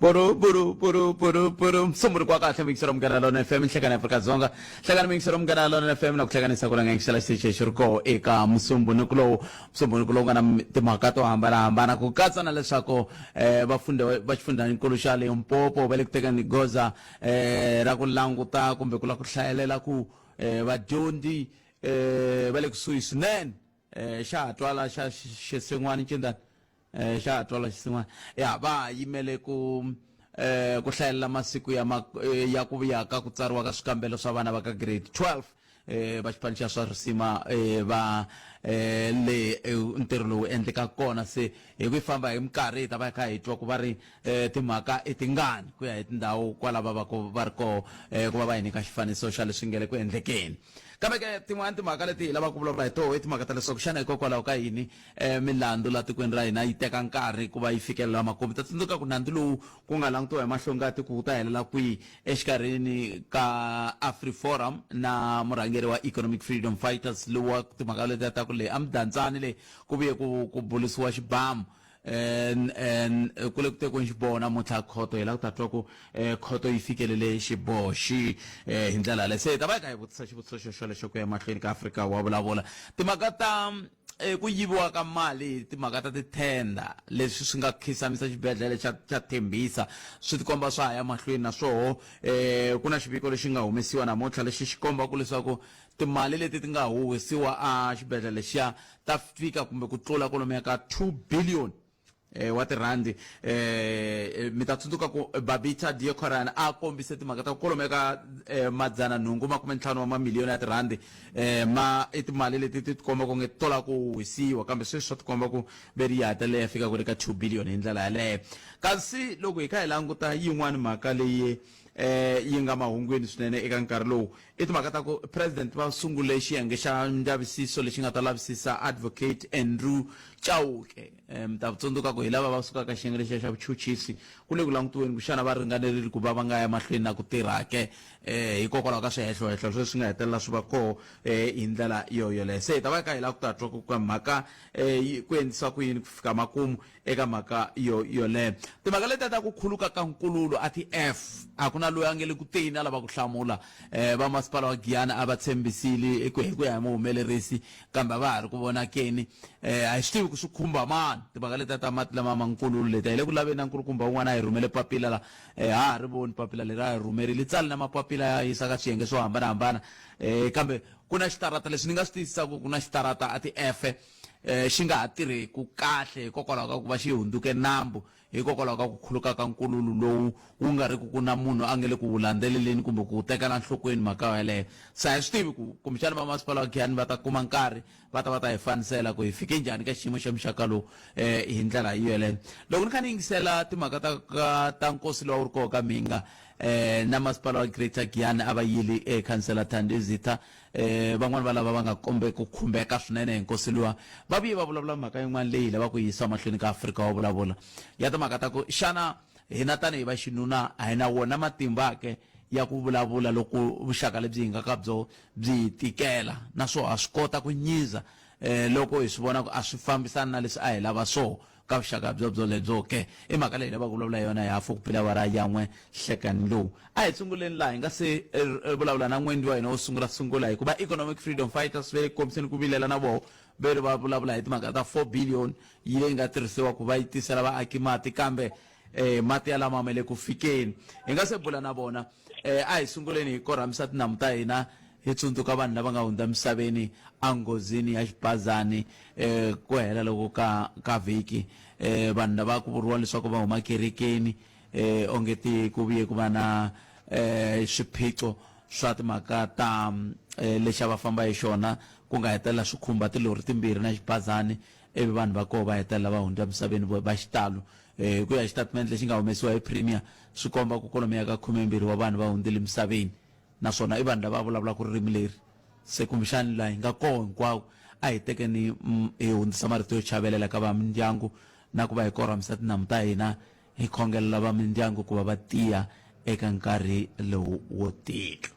Puru puru puru puru puru msumbunuko wa kahle muyingiseri wa Munghana Lonene FM nhlekani Afrika-Dzonga nhlekani muyingiseri wa Munghana Lonene FM na ku hlanganisa ku rhanga yingisela xitichi xi ri koho eka musumbunuko lowu musumbunuko lowu nga na timhaka to hambanahambana ku katsa na leswaku eh, vafundhi va xifundzankulu xa Limpopo va le ku tekeni goza eh, ra ku languta kumbe ku lava ku hlayelela ku eh, vadyondzi eh, va le kusuhi swinene eh, xa ha twala xa xisin'wana ncindani eh, xa ha twala xisin'wana ya va ha yimele ku eh, ku hlayelela masiku ya, ma, eh, ya ku vuya ka ku tsariwa ka swikambelo swa vana va ka grade 12 eh, va xipano xa swa risima eh, va eh, le eh, ntirho lowu endleka kona se hi ku yi famba hi minkarhi hi ta va hi kha hi twa ku va ri eh, timhaka i tingani ku ya hi tindhawu kwala va va ku va ri koho eh, ku va va hi nyika xifaniso xa leswi nge le ku endlekeni kambe ke tin'wana timhaka leti hi lavaka ku vulavula hi toho i timhaka ta leswaku xana hikokwalaho ka yini um milandzu la tikweni ra hina yi teka nkarhi ku va yi fikelela makumu ta tsundzuka ku nandzu lowu ku nga langutiwa hi mahlongati ku wu ta helela kwihi exikarhini ka AfriForum na murhangeri wa Economic Freedom Fighters lowa timhaka letiya ta ku le eMdantsane le ku vuye ku ku bulisiwa xibamu ku le ku tekiweni xiboho namuntlha khoto hi lava ku ta twa ku khoto yi fikelele xiboho xi hi ndlela yaleyo se hi ta va hi kha hi vutisa xivutiso xo xolexo ku ya mahlweni ka Afrika wa vulavula timhaka ta ku yiviwa ka mali hi timhaka ta tithenda leswi swi nga khisamisa xibedhlele xa xa Tembisa swi tikomba swa ha ya mahlweni na swoho ku na xiviko lexi nga humesiwa namuntlha lexi xi kombaka leswaku timali leti ti nga huhisiwa a xibedhlele lexiya ta fika kumbe ku tlula kwalomuya ka 2 billion eh, wa tirhandi eh, mi ta tsundzuka ku Babita Deokaran a kombise timhaka ta ku kwalomuya ka eh, madzana nhungu makume ntlhanu wa mamiliyoni ya tirhandi eh, ma i timali leti ti tikomba ku nge tola ku hisiwa kambe sweswi swa tikomba ku ve ri ya hetelela ya fika ku ri ka 2 billion hi ndlela yaleyo kasi loko hi kha hi languta yin'wani mhaka leyi eh yi nga mahungwini swinene eka nkarhi lowu i timhaka ta ku president va sungule xiyenge xa ndzavisiso lexi nga ta lavisisa advocate Andrew Chauke eh, mi ta tsundzuka ku hi lava va sukaka xiyenge lexiya xa vuchuchisi ku le ku langutiweni ku xana va ringanerile ku va va nga ya mahlweni na ku tirha ke eh, hikokwalaho ka swihehlohehlo leswi nga hetelela swi va koho eh, hi ndlela yo yoleyo se hi ta va hi kha hi lava ku ta twa ku ka mhaka eh, ku endlisiwa ku yini ku fika makumu eka mhaka yo yoleyo timhaka letiya ta ku khuluka ka nkululo a ti f a ku na loyi a nge le ku teni a lava ku hlamula um va masipala wa giyani a va tshembisile ku hi ku ya hi muhumelerisi kambe a va ha ri ku vonakeni um a hi swi tivi ku swi khumba mani timhaka letiya ta mati lama ma nkululo letiya hi le ku laveni na nkulukumba un'wana a hi rhumele papila la um ha ha ri voni papila leri a hi rhumerile tsali na mapapila ya yisa ka swiyenge swo hambanahambana um kambe ku na xitarata leswi ni nga swi tiyisisaka ku na xitarata a ti efe eh, xi nga ha tirheku kahle hikokwalaho ka ku va xi hundzuke nambu hikokwalaho ka ku khuluka ka nkululu lowu wu nga ri ku ku na munhu a nge le ku wu landzeleleni kumbe ku wu tekela nhlokweni mhaka yeleyo se a hi swi tivi ku kumbexana va masipala wa Giyani va ta kuma nkarhi va ta va ta hi fanisela ku hi fike njhani ka xiyimo xa muxaka lowu eh, hi ndlela yeleyo loko ni kha ni yingisela timhaka ta ka ta nkosi lowu a wu ri koho ka Mhinga eh, na masipala wa Greater Giyani a va yili eh, khansela Thandi Zitha eh van'wana va lava va nga kombe ku khumbeka swinene hi nkosi luwa va vuye va vulavula mhaka yin'wana leyi hi lavaka ku yisa mahlweni ka Afrika wa vulavula ya timhaka ta ku xana hina tanihi va xinuna a hi na wona matimba ke ya ku vulavula loko vuxaka lebyi hi nga ka byo byi hi tikela naswona ha swi kota ku nyiza eh loko hi swi vona ku a swi fambisani na leswi a hi lava swona ka vuxaka byo byolebyo ke i mhaka leyi hi lavaka ku vulavula hi yona hi hafu ku bile awara ya n'we nhlekani lowu a hi sunguleni laha hi nga se vulavula na n'wendzi wa hina wo sungula sungula hikuva Economic Freedom Fighters ve kombiseni ku vilela na voho ve ri va vulavula hi timhaka ta 4 billion yi leyi nga tirhisiwa ku va yi tisela vaaki mati kambe eh mati ya lama ma le ku fikeni hi nga se bula na vona eh a hi sunguleni hi korhamisa tinhamu ta hina hi tsundzuka vanhu lava nga hundza misaveni enghozini ya xibazani eh ku hela loko ka ka vhiki eh vanhu lava ku vuriwa leswaku va huma kerekeni eh onge ti ku vuye ku va na eh swiphiqo swa timhaka ta eh, lexi a va famba hi xona ku nga hetelela swi khumba tilori timbirhi na xibazani ivi vanhu va koho va hetelela va hundza misaveni va xitalo eh, hi ku ya hi xitatimende lexi nga humesiwa hi premier swi komba ku kwalomuya ka 12 wa vanhu va hundzile misaveni naswona i vanhu lava vulavulaka ririmi leri se kumbexani laha hi nga koho hinkwawo a hi tekeni hi hundzisa marito yo chavelela ka va mindyangu na ku va hi korhamisa tinhamu ta hina hi khongelela va mindyangu ku va va tiya eka nkarhi lowu wo tika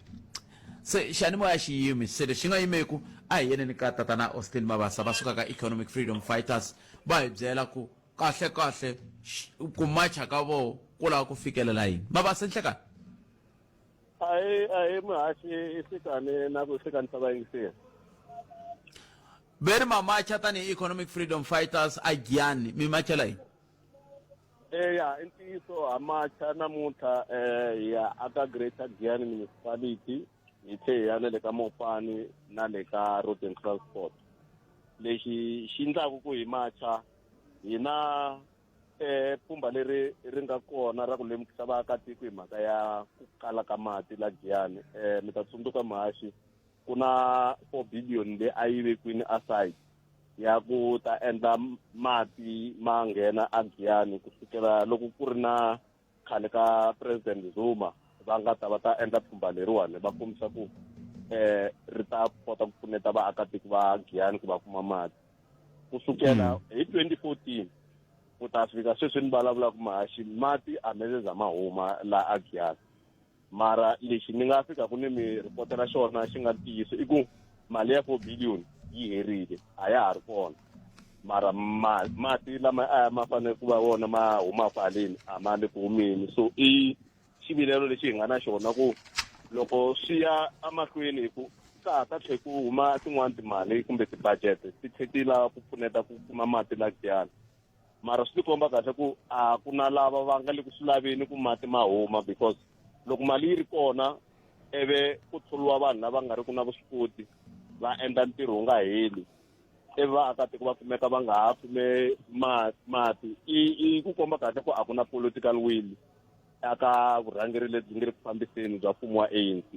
se xiyanimoya xi yimi se lexi nga yimeku a hi yeneni ka tatana Austin Mabasa va suka ka Economic Freedom Fighters va hi byela ku kahle kahle ku macha ka voho ku lava ku fikelela yini mabasa nhlekani ahi ahi muhaxi i fikani na ku hlekanisa vayingiseri ve ri mamacha tanihi economic freedom fighters a giyani mi machela yini Eya i ntiyiso ha macha namuntlha um hi ya aka Greater Giyani Municipality hi tlhe hi ya na le ka Mopani na le ka Road and Transport lexi xi ndlaku ku hi macha hi na um pfhumba leri ri nga kona ra ku lemukisa vaakatiko hi mhaka ya ku kala ka mati la Giyani um mi ta tsundzuka muhaxi ku na 4 billion leyi a yi vekiwini aside ya ku ta endla mati ma nghena a Giyani ku sukela loko ku ri na khale ka president Zuma va nga ta va ta endla pfhumba leriwani va kombisa ku eh ri ta kota ku pfuneta vaakatiko va Giyani ku va kuma mati ku sukela hi 2014 ku ta fika sweswi ni vulavulaka mahaxi mati a me ze za ma huma la a Giyani mara lexi ni nga fikaku ni mi ripotela xona xi nga ntiyiso i ku mali ya 4 billion yi herile a ya ha ri kona mara ma, mati lama a ma fanele ku va wona ma humaka haleni a ma le ku humeni so i xivilelo lexi hi nga na xona ku loko swi ya emahlweni hi ku ka ha ta tlhe ku huma tin'wani timali kumbe tibudget ti tlhe ti lava ku pfuneta ku kuma mati la Giyani mara swi tikomba kahle ku a ku na lava va nga le ku swi laveni ku mati ma huma because loko mali yi ri kona ivi ku thoriwa vanhu lava nga ri ku na vuswikoti va endla ntirho wu nga heli ivi vaakatiko va kumeka va nga ha kume mati i i ku komba kahle ku a ku na political will aka vurhangeri lebyi nge ri ku fambiseni bya mfumo wa ANC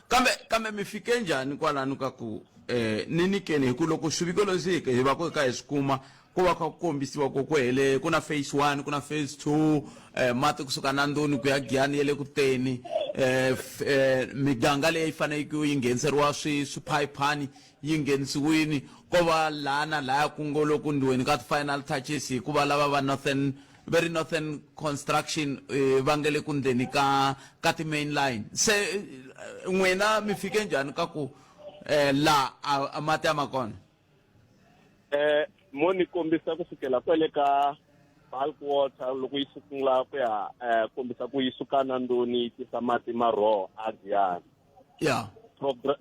Kambe kambe mi fike njhani kwalano ka ku eh ni nikeni hi ku loko swiviko leswi hi va ku hi kha hi swi kuma ku va kha ku kombisiwa ku ku hele ku na phase 1 ku na phase 2 eh mati kusuka Nandoni ku ya Giyani ya le ku teni eh, eh miganga leyi faneleke yi ngheniseriwa swi swiphayiphani yi nghenisiwini ko va laha na laya ku ngo loko ndiweni ka ti-final touches hikuva lava va Northern ve ri Northern Construction eh, va nge le ku ndleni ka ka ti-main line se eh, n'wina mi fike njhani ka ku eh, la a mati a ma kona eh mo ni kombisa ku sukela kwele ka bulk water loko yi sungula ku ya eh, kombisa ku yi suka nandoni yi tisa mati ma raw a Giyani ya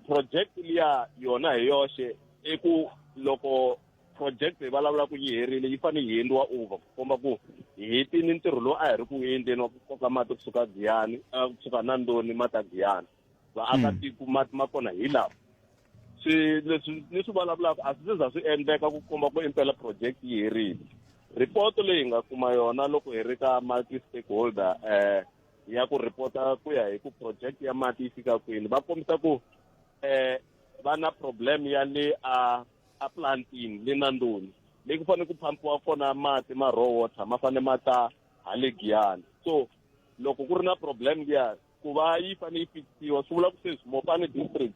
project liya yona hi yoxe i ku loko project hi vulavula ku yi herile yi fanele yi endliwa over ku komba ku hi hetini ntirho lowu a hi ri ku endleni wa ku koka mati kusuka Giyani kusuka Nandoni ma ta Giyani vaakatiko mati ma kona hi lawa swi leswi ni swi vulavulaka a swi se za swi endleka ku komba ku impela project yi herile report leyi hi nga kuma yona loko hi ri ka multi stakeholder eh ya ku report-a ku ya hi ku project ya mati yi fika kwini va kombisa ku eh va na problem ya le a a plantini le Nandoni leyi ku fanele ku phampiwa kona mati ma raw water ma fanele ma ta hale Giyani so loko ku ri na problem liya ku va yi fanele yi fikisiwa swi vula ku sweswi Mopani district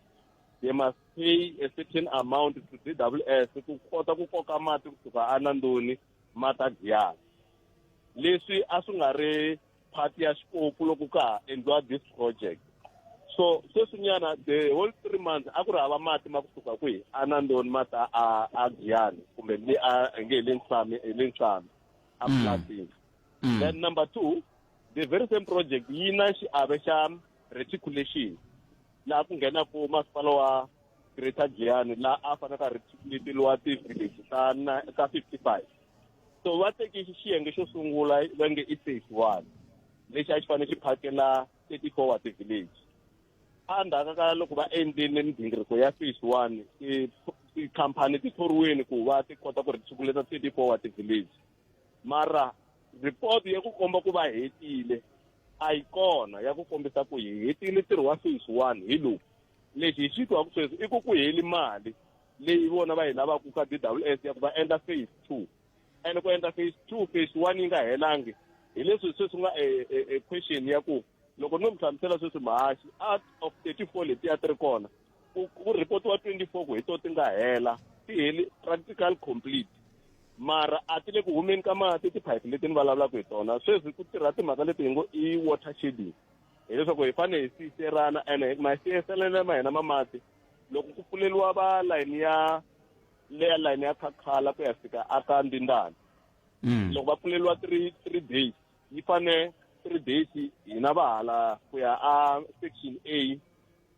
they must pay a certain amount to DWS ku kota ku koka mati kusuka aNandoni ma ta Giyani leswi a swi nga ri part ya xikopu loko ka ha endliwa this project so sweswinyana the whole 3 months a ku ri hava mati ma kusuka kwihi anandoni ma ta a a Giyani kumbe le a nge hi le Nhlami hi le Nhlami a Platini then number two the very same project yi na xiave xa reticulation laha ku nghenaku masipala wa Greater Giyani laha a fanele a reticulate-liwa ti-village ta na ta 55 so va teke xiyenge xo sungula va nge i phase 1 lexi a xi fanele xi phakela 34 wa ti-village endzhaku ka loko va endlile migingiriko ya phase 1 tikhampani ti thoriwile ku va ti kota ku reticulate 34 wa ti-village mara report ya ku komba ku va hetile a yi kona ya ku kombisa ku hi hetile ntirho wa phase 1 hi lowu lexi hi xi twaku sweswi i ku ku heli mali leyi vona va yi lavaka ka DWS ya ku va endla phase 2 and ku endla phase 2 phase 1 yi nga helangi hi leswi sweswi nga e question ya ku loko no mi hlamusela sweswi mahaxi out of 34 letiya ti ri kona ku reportiwa 24 ku hi to ti nga hela ti heli practical complete mara a ti le ku humeni ka mati tiphayiphi leti ni vulavulaka hi tona sweswi ku tirha timhaka leti hi ngo i water shedding hileswaku hi fanele hi siyiserana ene masiyiselelo ma hina ma mati loko ku pfuleliwa va layini ya leya layini ya Khakhala ku ya fika aka Ndindana loko va pfuleliwa 3 days Yi fane 3 days hina va hala ku ya a section A,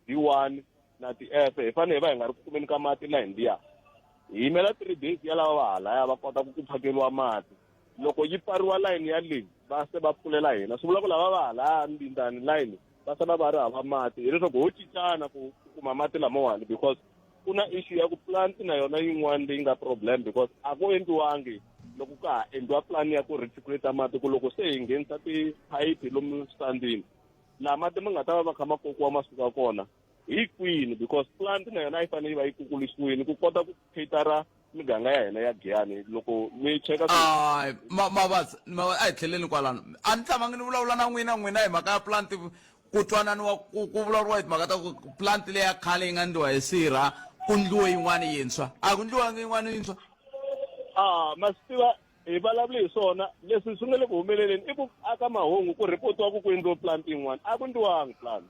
B1 na ti-F, hi fanele hi va hi nga ri ku kumeni ka mati layini liya. Hi yimela 3 days ya lava va halaya va kota ku phakeriwa mati. Loko yi pfariwa layini ya le, va se va pfulela hina, swi vula ku lava va halaya Mbindani layini va sala va ri hava mati, hileswaku ho cincana ku kuma mati lamawani, because ku na issue ya ku plant na yona yin'wana leyi nga problem, because a ku endliwangi loko ka ha endliwa plan ya ku reticulate mati, ku loko se hi nghenisa tiphayiphi lomu switandini laha mati ma nga ta va va kha ma kokiwa ma suka kona hi kwini, because plant na yona a yi fanele yi va yi kukulisiwini ku kota ku catera miganga ya hina ya Giyani. Loko mi cheka Ay, Mavaza, a hi tlheleni kwalano. A ni tshamangi ni vulavula na n'wina hi mhaka ya plant, ku twananiwa ku vulavuriwa hi timhaka ta ku plant leya khale yi nga ndliwa hi sirha, ku ndliwe yin'wana yintshwa. A ku ndliwangi yin'wana yintshwa? A ma swi tiva, hi vulavule hi swona leswi swi nga le ku humeleleni. I ku aka mahungu ku reportiwa ku endliwe plant yin'wana, a ku ndliwangi plant.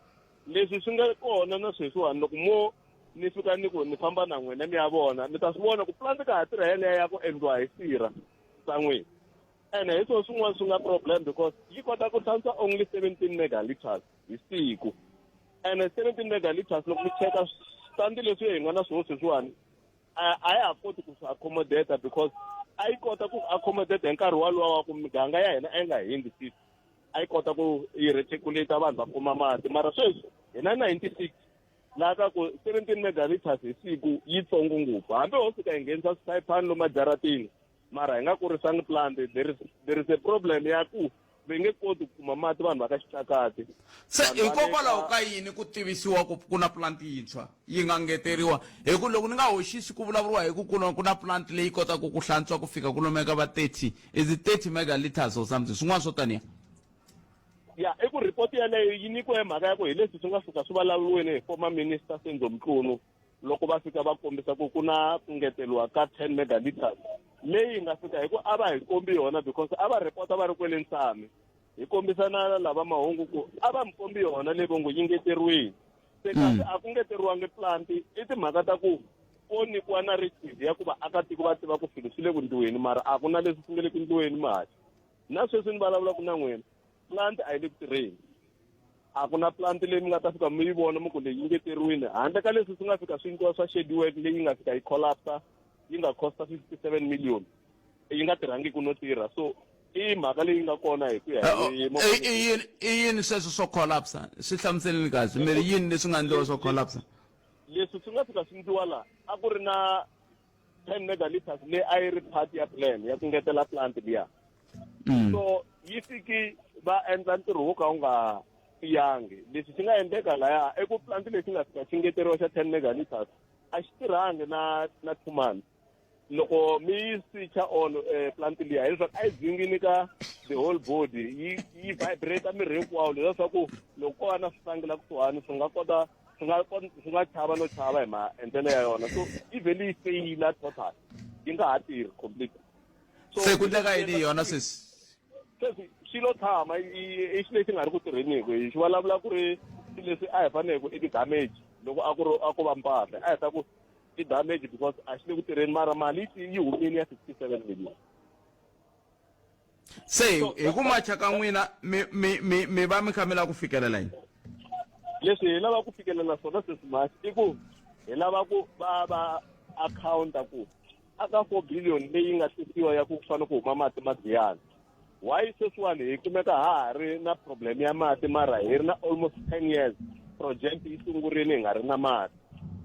Leswi swi nga kona na sweswiwani, loko mo ni fika ni ku ni famba na n'wina mi ya vona, mi ta swi vona ku plant ka ha tirha yeleyo ya ku endliwa hi sirha san'wini. Ene hi swona swin'wana swi nga problem, because yi kota ku hlantswa only 17 megaliters hi siku, ene 17 megaliters, loko mi cheka switandi leswi hi nga na swona sweswiwani, a ya ha koti ku swi accommodate, because a yi kota ku accommodate hi nkarhi walowa wa ku miganga ya hina a yi nga hundzi 50, a yi kota ku yi reticulate, vanhu va kuma mati. Mara sweswi hi na 96 laha ka ku 17 megaliters hi siku yitsongo ngopfu. Hambi ho fika hi nghenisa swiphayiphani lomu majaratini, mara hi nga kurisangi plant, there is a problem ya ku va nge koti ku kuma mati vanhu va ka Xitlakati. Se Vanhu va le hikokwalaho ka yini ku tivisiwa ku na plant yintshwa yi nga ngeteriwa? Hi ku loko ni nga hoxisi, ku vulavuriwa hi ku na plant leyi kotaka ku hlantswa ku fika ku lomeka va 30, is it 30 megaliters or something swin'wana swo taniya? Ya, i ku report yaleyo yi nyikiwe mhaka ya ku hi leswi swi nga fika swi vulavuriweni hi former minister Senzo Mchunu, loko va fika va kombisa ku ku na ku ngeteriwa ka 10 megaliters leyi nga fika hi ku a va hi kombi yona, because a va report-a va ri kwele Nsami. Hi kombisa na lava mahungu ku a va mi kombi yona leyi vo ngo yi ngeteriwile. Se kasi a ku ngeteriwangi plant, i timhaka ta ku ko nyikiwa narrative ya ku vaakatiko va tiva ku swilo swi le ku ndliweni, mara a ku na leswi swi nga le ku ndliweni. Mali na sweswi ni vulavulaka na n'wina, plant a yi le ku tirheni. A ku na plant leyi mi nga ta fika mi yi vona mi ku leyi yi ngeteriwile, handle ka leswi swi nga fika swi endliwa swa schedule leyi nga fika yi collapsa, yi nga costa 57 million, yi nga tirhangiki no tirha. So i mhaka leyi nga kona hi ku ya hi I yini sweswo swo collapsa? Swi hlamuseleni kahle mi ri yini leswi nga endliwa swo collapsa? Leswi swi nga fika swi endliwa laha, a ku ri na 10 megaliters leyi a yi ri part ya plan ya ku ngetela plant liya. So yi fiki va endla ntirho wo ka wu nga tiyangi. Leswi swi nga endleka laya i ku plant lexi nga fika xi ngeteriwa xa 10 megaliters a xi tirhangi na 2 months. Loko mi yi switcha on plant liya, hileswaku a yi dzingini ka the whole body, yi vibrate miri hinkwawo, leswaku loko ko va na switlangi la kusuhani swi nga kota swi nga chava no chava hi maendlelo ya yona. So yi vhele yi feyila total, yi nga ha tirhi complete. So se ku endleka yini hi yona sweswi? Sweswi xi lo tshama, i xilo lexi nga ri ku tirheniku. Hi xi vulavula ku ri swilo leswi a hi fanele ku i ti-damage, loko a ku ri a ku va mpahla a hi ta ku i damage, because a xi le ku tirheni, mara mali yi humile ya 57 million. Se hi ku macha ka n'wina, mi va mi kha mi lava ku fikelela yini? Leswi hi lava ku fikelela swona sweswi masi i ku hi lava ku va accounta ku aka 4 billion leyi nga tisiwa ya ku fanele ku huma mati Magiyani, why sweswiwani hi kumeka ha ha ri na problem ya mati, mara hi ri na almost 10 years project yi sungurile hi nga ri na mati?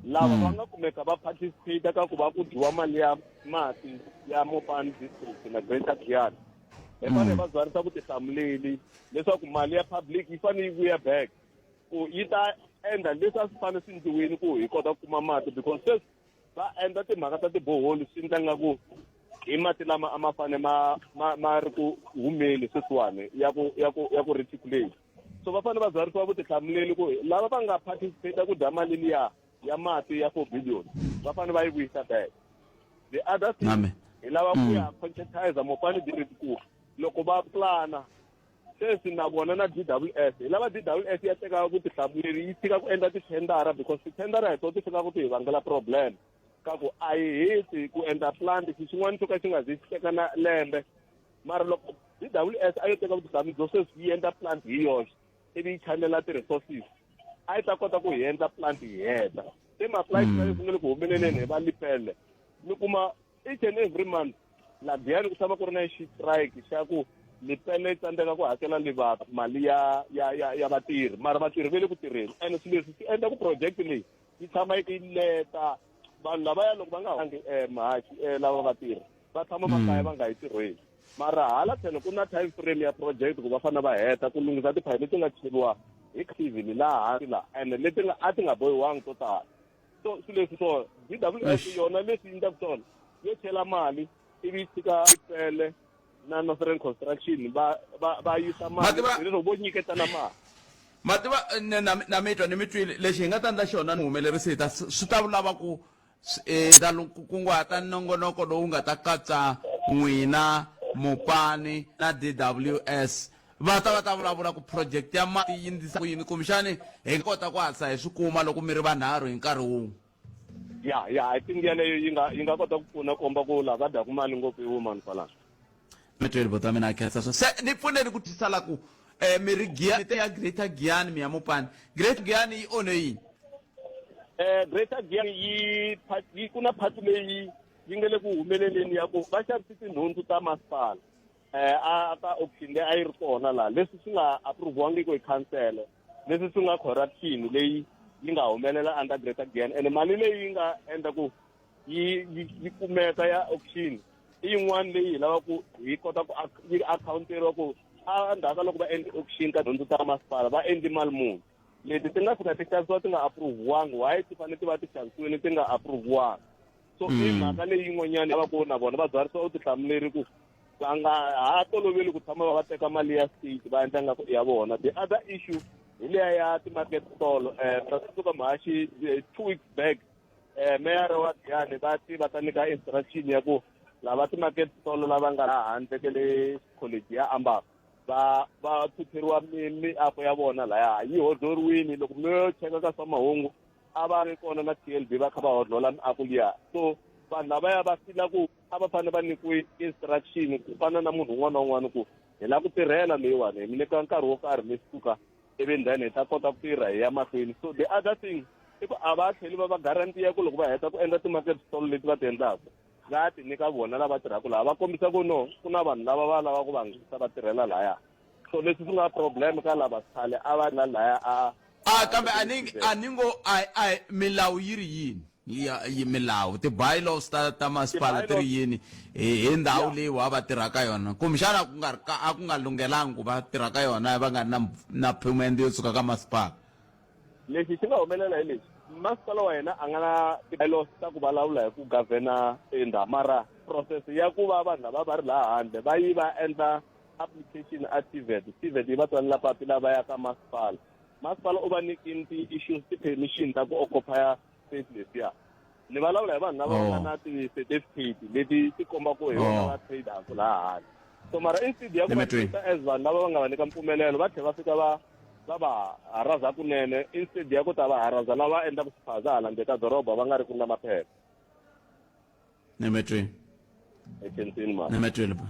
Lava va nga kumeka va participate ka ku va ku dyiwa mali ya mati ya Mopani District na Greater Giyani, hi fanele va byarisa vutihlamuleli leswaku mali ya public yi fanele yi vuya back, ku yi ta endla leswi a swi fanele swi endliwini ku hi kota ku kuma mati, because sweswi va endla timhaka ta tiboholi, swi endla nga ku hi mati lama a ma fane ma ri ku humeni sweswiwani ya ku reticulate. So va fanele va byarisiwa vutihlamuleli ku lava va nga participate ku dya mali liya ya mati ya 4 billion, va fanele va yi vuyisa back. The other thing, Amen. hi lava ku ya conscientize Mopani District ku loko va plana sweswi na vona na DWS, hi lava DWS ya teka vutihlamuleri, yi tshika ku endla tithendara, because tithendara hi to ti fikaka ti hi vangela problem ka ku a hi heti ku endla plant. Xi xin'wana xo ka xi nga zi xi teka na lembe, mara loko DWS a yo teka vutihlamuleri byo sweswi yi endla plant hi yoxe ivi yi chanela ti-resources a yi ta kota ku hi endla plant hi heta se ma-flight na leswi nga le ku humeleleni hi va lipele mi kuma each and every month ladiyani ku tshama ku ri na xitrike xa ku lipele yi tsandzeka ku hakela liva mali ya ya ya ya vatirhi mara vatirhi va le ku tirheni and swilo leswi swi endla ku project leyi yi tshama yi leta vanhu lavaya loko va nga hangi um mahaxi um lava vatirhi va tshama makaya va nga yi tirhweni mara hala tlhelo ku na time frame ya project ku va fanele va heta ku lunghisa tiphayiphi leti nga cheriwa hi season laha hansi laha ene leti nga a ti nga bohiwangi to tala so swilo leswi swona d w s yona leswi yi endlaka swona yo chela mali ivi yi tshika pele na northern construction va va va yisa mali leswo vo nyiketana mali ma tiva na mi twa ni mi twile lexi hi nga ta endla xona ni humelerisi hi ta swi ta lava ku ta kunguhata nongonoko lowu nga ta katsa n'wina mupani na dws va ta va ta vulavula ku project ya mati yi ndlisa ku yini kumbexani hi kota ku hatlisa hi swi kuma loko mi ri vanharhu hi nkarhi wun'we ya ya i think yaleyo yi nga yi nga kota ku pfuna komba ku lava dyaku mali ngopfu i womani kwalano mi tweli buti mina khensa swo se ni pfuneni ku twisisa la ku um mi ri giyani ya greater giyani mi ya mupani greater giyani yi onhe yini Greater Giyani yi yi ku na part leyi yi nga le ku humeleleni ya ku va xavise tinhundzu ta masipala a ka option leyi a yi ri kona laha leswi swi nga approve-wangiki hi khansele leswi swi nga corruption leyi yi nga humelela under Greater Giyani ene mali leyi yi nga endla ku yi yi yi kumeka ya auction i yin'wana leyi hi lava ku hi kota ku yi akhawunteriwa ku endzhaku ka loko va endle auction ka dyondzo ta masipala va endli mali muni leti ti nga fika ti xavisiwa ti nga approve-wangi why ti fanele ti va ti xavisiwile ti nga approve-wangi so i mhaka leyi yin'wanyana va ku na vona va byarisiwa vutihlamuleri ku va nga ha toloveli ku tshama va va teka mali ya state va endla nga ku ya vona the other issue hi liya ya ti-market stall um ta tsundzuka muhaxi 2 weeks back meyara wa Giyani va ti va ta nyika instruction ya ku lava ti-market stall lava nga laha handle ka le college ya Ambala va va thutheriwa miako ya vona laya yi hodloriwini loko mi yo cheka ka swa mahungu a va ri kona na TLB va kha va hodlola miako liya so vanhu lavaya va fila ku a va fanele va nyikiwe instruction ku fana na munhu un'wana na un'wana ku hi lava ku tirhela leyiwani hi mi nyika nkarhi wo karhi mi suka ivi then hi ta kota ku tirha hi ya mahlweni so the other thing i ku a va tlheli va va guarantee ku loko va heta ku endla ti-market stall leti va ti endlaka va ti nyika vona lava tirhaka laha va kombisa ku no ku na vanhu lava va lava ku va ngisa va tirhela laya so leswi swi nga problem ka lava khale a va na laya a a kambe a ni a ni ngo a a milawu yi ri yini ya yi milawu ti-bylaws ta ta masipala ti ri yini hi hi ndhawu leyi wa va tirhaka yona kumbexana ku nga ri ka a ku nga lunghelangi ku va tirha ka yona va nga ri na na phumende yo suka ka masipala Lexi xi nga humelela hi lexi, masipala wa hina a nga na ti-bylaws ta ku vulavula hi ku gavhena tindhawu mara process ya ku va vanhu lava va ri laha handle va yi va endla application a TVET, TVET yi va tsalela papila va ya ka masipala, masipala u va nyikini ti-issues ti-permission ta ku occupy space lesiya. Ni vulavula hi vanhu lava va nga na ti-certificate leti ti kombaka hi vona va trader laha handle. So mara instead ya ku va treat as vanhu lava va nga va nyika mpfumelelo va tlhela va fika va va va haraza kunene instead ya ku ta va haraza lava endlaka swiphaza hala ndzeni ka doroba va nga ri ku na maphepha. Nemetweni. Ekhensini ma. Nemetweni ba.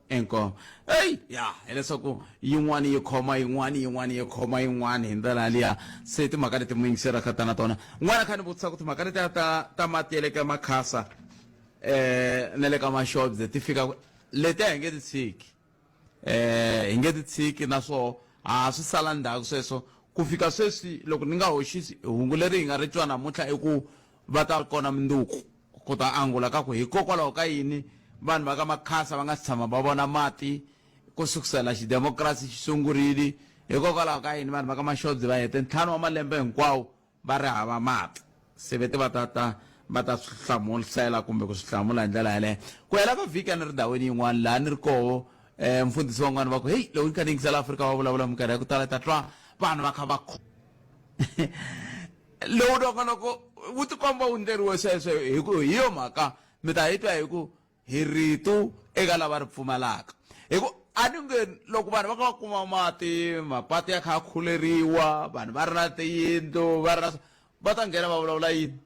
Inkomo. Ey ya hileswaku yin'wana yi khoma yin'wana yin'wana yi khoma yin'wana hi ndlela yaliya se timhaka leti muyingiseraka ta na tona n'wana kha ni vutisa ku timhaka letiya ta ta mati ya le ka makhasa eh na le ka mashobye ti fika letiya hi nge ti tshiki eh hi nge ti tshiki naswoho ha swi sala ndzhaku sweswo ku fika sweswi loko ni nga hoxisi hungu leri hi nga ri twa namuntlha i ku va ta kona munduku ku ta angula ka ku hikokwalaho ka yini vanhu va ka makhasa va nga si tshama va vona mati ku sukusela xidemokirasi xi sungurile hikokwalaho ka yini vanhu va ka mashodzi va hete ntlhanu wa malembe hinkwawo va ri hava mati se ve te va ta ta va ta swi hlamusela kumbe ku swi hlamula hi ndlela yaleyo ku hela ka vhiki a ni ri ndhawini yin'wana laha ni ri koho um mfundhisi van'wana va ku heyi loko ni kha ni yingisela Afrika va vulavula minkarhi ya ku tala ta twa vanhu va kha va lowu nongonoko wu tikomba wu ndleriwe sweswo hi ku hi yo mhaka mi ta yi twa hi ku hi rito eka lava ri pfumalaka hi ku a ni nge loko vanhu va kha va kuma mati mapatu ya kha ya khuleriwa vanhu va ri na tiyindlu va ri na va ta nghena va vulavula yini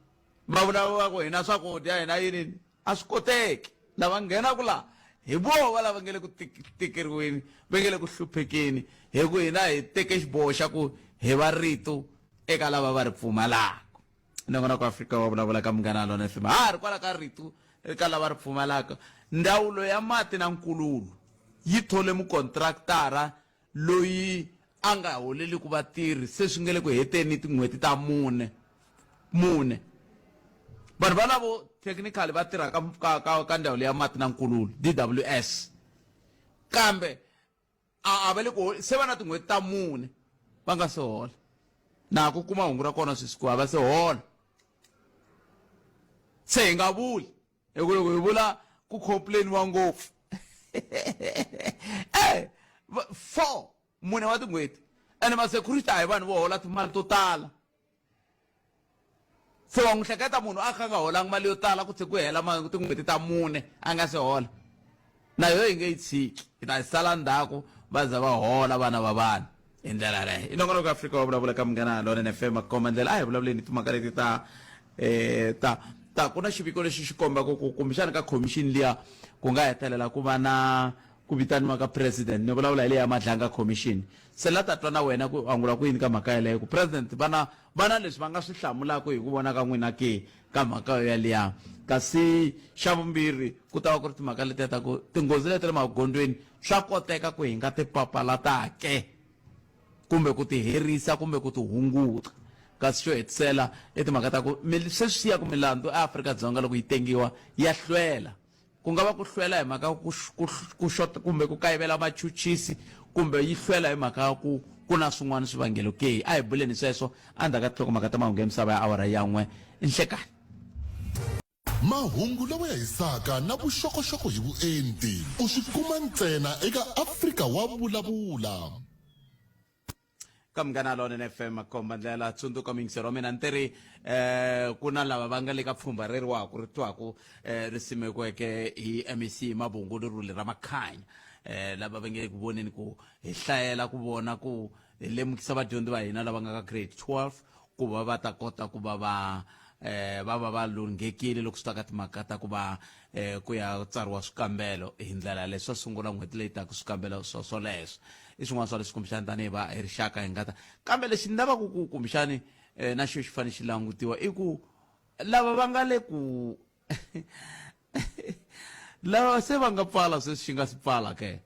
va vulavula ku hina swakudya hina yini a swi koteki lava nghenaku laha. Hi voho va lava nge le ku tikeriweni, va nge le ku hluphekeni, hi ku hina hi teke xiboho xa ku hi va rito eka lava va ri pfumalaka. Nongonoko Afrika wa vulavula ka Munghana Lona FM. Ha ri kwala ka rito eka lava ri pfumalaka. Ndzawulo ya mati na nkululo yi thole mukontraktara loyi a nga holeliku vatirhi se swi nge le ku heteni tin'hweti ta mune mune vanhu valavo technically va tirha ka, ka, ka, ka ndzawulo ya mati na nkululo DWS kambe a a va le ku se va na tin'hweti ta mune va nga se hola na ku kuma hungu ra kona sweswi ku a va se hola se hi nga vuli hi ku loko hi vula ku complainiwa ngopfu eh four mune wa tin'hweti ene ma-security a hi vanhu vo hola timali to tala se wa n'wi hleketa munhu a kha a nga holanga mali yo tala ku tlhe ku hela tin'hweti ta mune a nga se hola na yo hi nge yi tshiki hi ta yi sala ndzhaku va za va hola vana va vanhu hi ndlela yaleyo i nongonoko Afrika wa vulavula ka Munghana Lonene FM komba ndlela a hi vulavuleni hi timhaka leti ta eh ta ta ku na xiviko lexi xi kombaka ku kumbexana ka khomixini liya ku nga hetelela ku va na ku vitaniwa ka president ni vulavula hi leya Madlanga commission se la ta twa na wena ku angula ku yini ka mhaka yaleyo ku president va na va na leswi va nga swi hlamulaka hi ku vona ka n'wina ke ka mhaka yo yaliya kasi xa vumbirhi ku ta va ku ri timhaka letiya ta ku tinghozi leti le magondzweni swa koteka ku hi nga ti papalata ke kumbe ku ti herisa kumbe ku ti hunguta kasi xo hetisela i timhaka ta ku sweswi ya ku milandzu eAfrika-Dzonga loko yi tengiwa ya hlwela Ku nga va ku hlwela hi mhaka ku, ku, ku xota kumbe ku kayivela vachuchisi kumbe yi hlwela hi mhaka ya ku ku na swin'wana swivangelo ke? A hi buleni sweswo endzhaku ka tinhlokomhaka ta mahungu ya misava ya awara ya n'we nhlekani. Mahungu lawa ya hisaka na vuxokoxoko hi vuenti u swi kuma ntsena eka Afrika wa Vulavula. Ka Munghana Lonene FM komba ndlela tsundzuka muyingiseri wa mina ni tiri eh ku na lava va nga le ka pfhumba reri wa ku ri twaku eh ri simekiweke hi MEC Mabungu Lerule ra Makhanya eh lava va nge ku voneni ku hi hlayela ku vona ku hi lemukisa vadyondzi va hina lava nga ka grade 12 ku va va ta kota ku va va eh va va va lunghekile loko swi ta ka timhaka ta ku va eh ku ya tsariwa swikambelo hi ndlela yaleyo swa sungula n'hweti leyi taka swikambelo swo swoleswo i swin'wana swa leswi kumbexani tanihi va hi rixaka hi nga ta kambe lexi ni lavaka ku kumbexani eh, na xo xi fanele xi langutiwa i ku lava va nga le ku lava se va nga pfala sweswi xi nga si pfala ke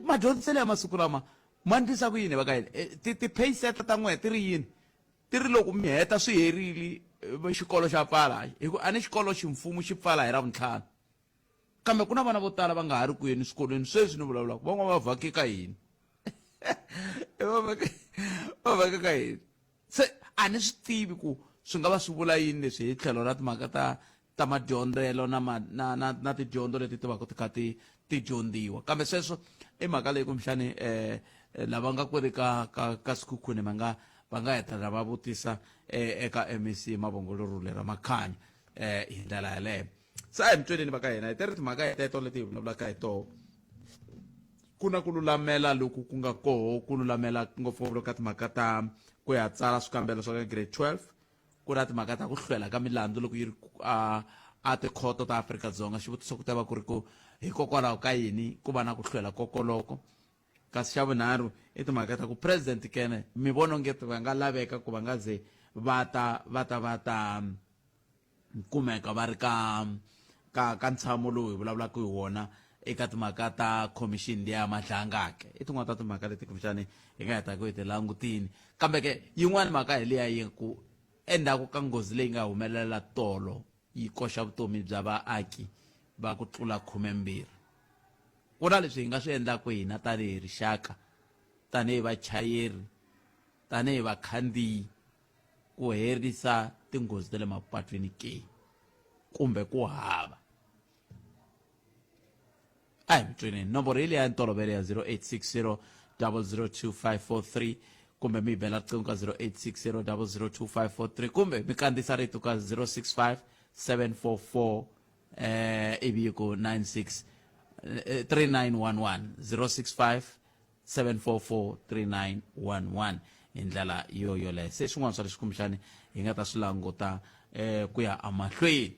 madyondziselo ya masiku lama ma ndlisa ku yini va ka yini eh, ti-payset ta n'wehe ti ri yini ti ri loko mi heta swi herile eh, xikolo xa pfala hi ku a ni xikolo ximfumo xi pfala hi ravuntlhanu kambe ku na vana vo tala va nga ha ri ku yeni swikolweni sweswi ni vulavulaka van'wana va vhake ka hina va vhake ka hina se a ni swi tivi ku swi nga va swi vula yini leswi hi tlhelo ra timhaka ta ta madyondzelo na, ma, na, na, na tidyondzo leti ti vaka ti kha ti ti dyondziwa kambe sweswo i mhaka leyi kumbexani eh, eh lava nga ku ri ka ka ka Sekhukhune va nga va nga hetelela va vutisa eh, eka MEC Mavhongolo Rhule ra Makhanya eh, hi ndlela yaleyo se a hi mi tweleni va ka hina hi teri timhaka hi teto leti hi vulavulaka hi toho ku na ku lulamela loku ku nga koho ku lulamela ngopfungopfu ka timhaka ta ku ya tsala swikambelo swa ka grade 12 ku na timhaka ta ku hlwela ka milandzu loko yi ri a a tikhoto ta Afrika-Dzonga xivutiso ku ta va ku ri ku hikokwalaho ka yini ku va na ku hlwela kokoloko kasi xa vunharhu i timhaka ta ku president kene mi vona onge va nga laveka ku va nga ze va ta va ta va ta kumeka va ri ka ka ka ntshamo lowu hi vulavulaka hi wona eka timhaka ta commission liya Madlanga ke i tin'wana ta timhaka leti kumbexani hi nga hetaka hi ti langutini kambe ke yin'wana mhaka hi liya yi ku endzhaku ka nghozi leyi nga humelela tolo yi koxa vutomi bya vaaki va ku tlula khumembirhi ku na leswi hi nga swi endlaka hina tanihi rixaka tanihi vachayeri tanihi vakhandziyi ku herisa tinghozi ta le mapatwini ke kumbe ku hava a hi mutwini nomboro yi leya ntolovelo ya 0860 002543 kumbe mi bela riqingho ka 0860 002543 kumbe mi kandziyisa rito ka 065 744 eh ivi yi ku 96 3911 065 7443911 hi ndlela yo yoleyo se swin'wana swa leswi kumbexani hi nga ta swi languta eh ku ya emahlweni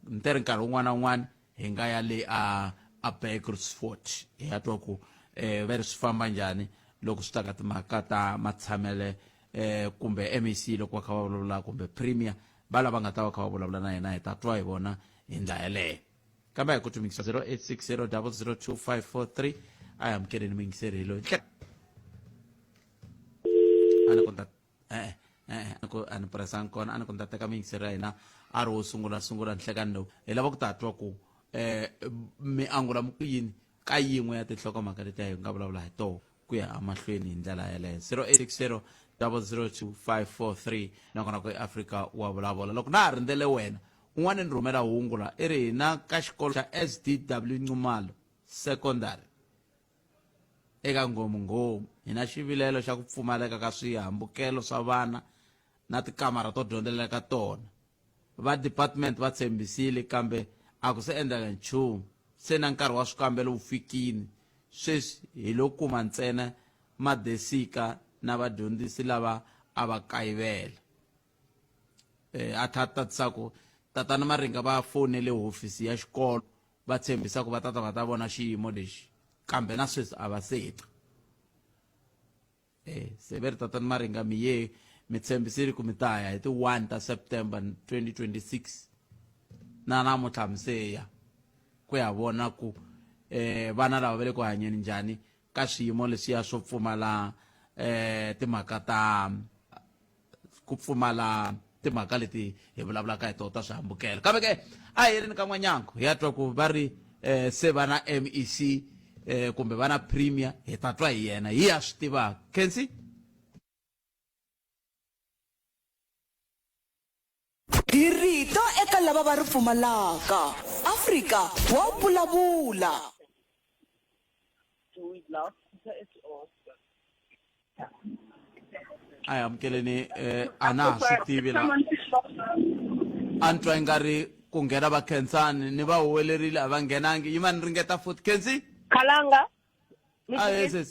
ni ri nkarhi wun'wana na wun'wana Hi nga ya le a a Bakersford hi ya twa ku eh va ri swi famba njhani loko swi ta ka timhaka ta matshamele eh kumbe MEC loko va kha va vulavula kumbe premier va lava nga ta va kha va vulavula na yena hi ta twa hi vona hi ndlela yeleyo. Kambe hi ku tumikisa 0860 002543 a hi amukeleni muyingiseri hi loyi a ni ku ta e-e e-e a ku a ni presanga kona a ni ku ni ta teka muyingiseri ya hina a ri wo sungula sungula nhlekani lowu hi lava ku ta twa ku um mi angula mi ku yini ka yin'we ya tinhlokomhaka leti hi nga vulavula hi toho ku ya emahlweni hi ndlela yeleyo 0860 002543 nakona ku eAfrika wa vulavula loko na ha rindzele wena un'wana ni rhumela hungu la i ri hina ka xikolo xa SDW Nxumalo Secondary eka Nghomunghomu hi na xivilelo xa ku pfumaleka ka swihambukelo swa vana na tikamara to dyondzela eka tona. Va department va tshembisile kambe a ku se endleka nchumu. Se na nkarhi wa swikambelo wu fikini, sweswi hi lo kuma ntsena madesika na vadyondzisi lava a va kayivela. A tlha a tatisa ku Tatana Maringa va fonele hofisi ya xikolo va tshembisa ku va tata va ta vona xiyimo lexi kambe na sweswi a va se ta. Eh, se ve ri Tatana Maringa mi ye mi tshembisile ku mi ta ya hi ti 1 ta September 2026 na namuntlha mi se ya ku ya vona ku eh vana lava va le ku hanyeni njhani ka swiyimo leswiya swo pfumala eh timhaka ta ku pfumala timhaka leti hi vulavulaka hi tona ta swihambukelo. Kambe ke a hi ri ni ka N'wanyangu hi ya twa ku va ri eh, se va na MEC eh, kumbe va na premier, hi ta twa hi yena hi ya swi tivaka. Khensi. Hi rito eka lava va ri pfumalaka. Afrika wa vulavula. A hi amukeleni eh, a na ha swi tivi la a ni twa ingari ku nghena va Khensani ni va huwelerile a va nghenangi yima ni ringeta futhi Khensi. Khalanga. A yes yes.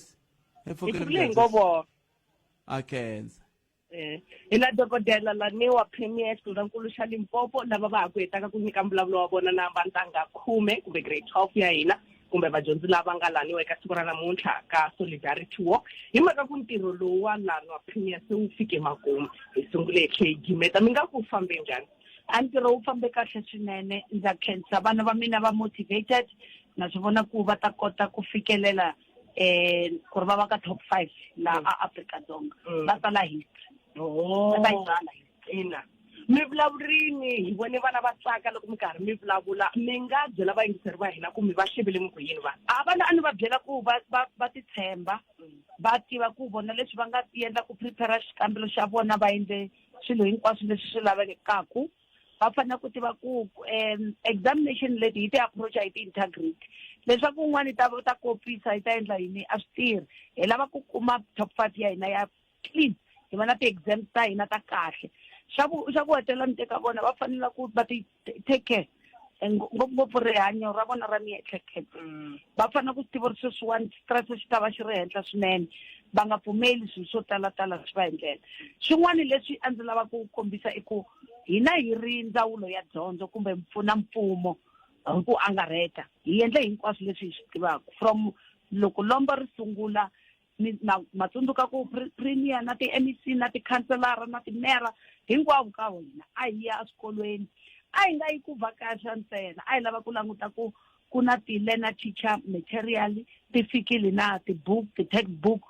Hi pfukile Hi pfukile hinkwavo. A khensa. Eh, hi na dokodela Laniwa Premier xifundzankulu xa Limpopo lava va ha ku hetaka ku nyika mbulavulo wa vona na vantangha khume kumbe grade 12 ya hina kumbe vadyondzi lava nga laniwa eka siku ra namuntlha ka Solidarity Walk hi mhaka ku ntirho lowu wa Lanwa Premier se wu fike makumu hi sungule hi tlhe hi gimeta mi nga ku fambe njhani a ntirho wu fambe kahle swinene ndza khensa vana va mina va motivated na swi vona ku va ta kota ku fikelela eh ku ri va va ka top 5 la mm. a Afrika Dzonga mm. va tsala history oh. va ta yi tsala ina mi vulavurini hi vone vana va tsaka loko mi karhi mi vulavula mi nga byela vayingiseri va hina ku mi va hlevele mi ku yini vana a vana a ni va byela ku va va va titshemba mm. va tiva ku vona leswi va nga endla ku prepare xikambelo xa vona va endle swilo hinkwaswo leswi swi lavekaku va fanele ku tiva ku um examination leti hi ti approach hi ti-integrity leswaku un'wana yi ta ta kopisa yi ta endla yini a swi tirhi hi lava ku kuma top five ya hina ya clean hi va na ti-exams ta hina ta kahle xa ku xa ku hetelela ni teka vona va fanele ku va ti take care ngopfungopfu rihanyo ra vona ra miehleketo mm. va fanele ku swi tiva ri sweswiwani stress xi ta va xi ri henhla swinene va nga pfumeli swilo swo talatala swi va hi ndlela xin'wana leswi a ndzi lava ku kombisa i ku hina hi ri ndzawulo ya dyondzo kumbe mpfuna mfumo hi ku angarheta hi endle hinkwaswo leswi hi swi tivaka from loko lombo ri sungula mi ma ma tsundzuka ku premier na ti-MEC na tikhanselara na timera hinkwavo ka hina a hi ya eswikolweni a hi nga yi ku vhakaxa ntsena a hi lava ku languta ku ku na ti-learner teacher material ti fikile na ti-book ti-textbook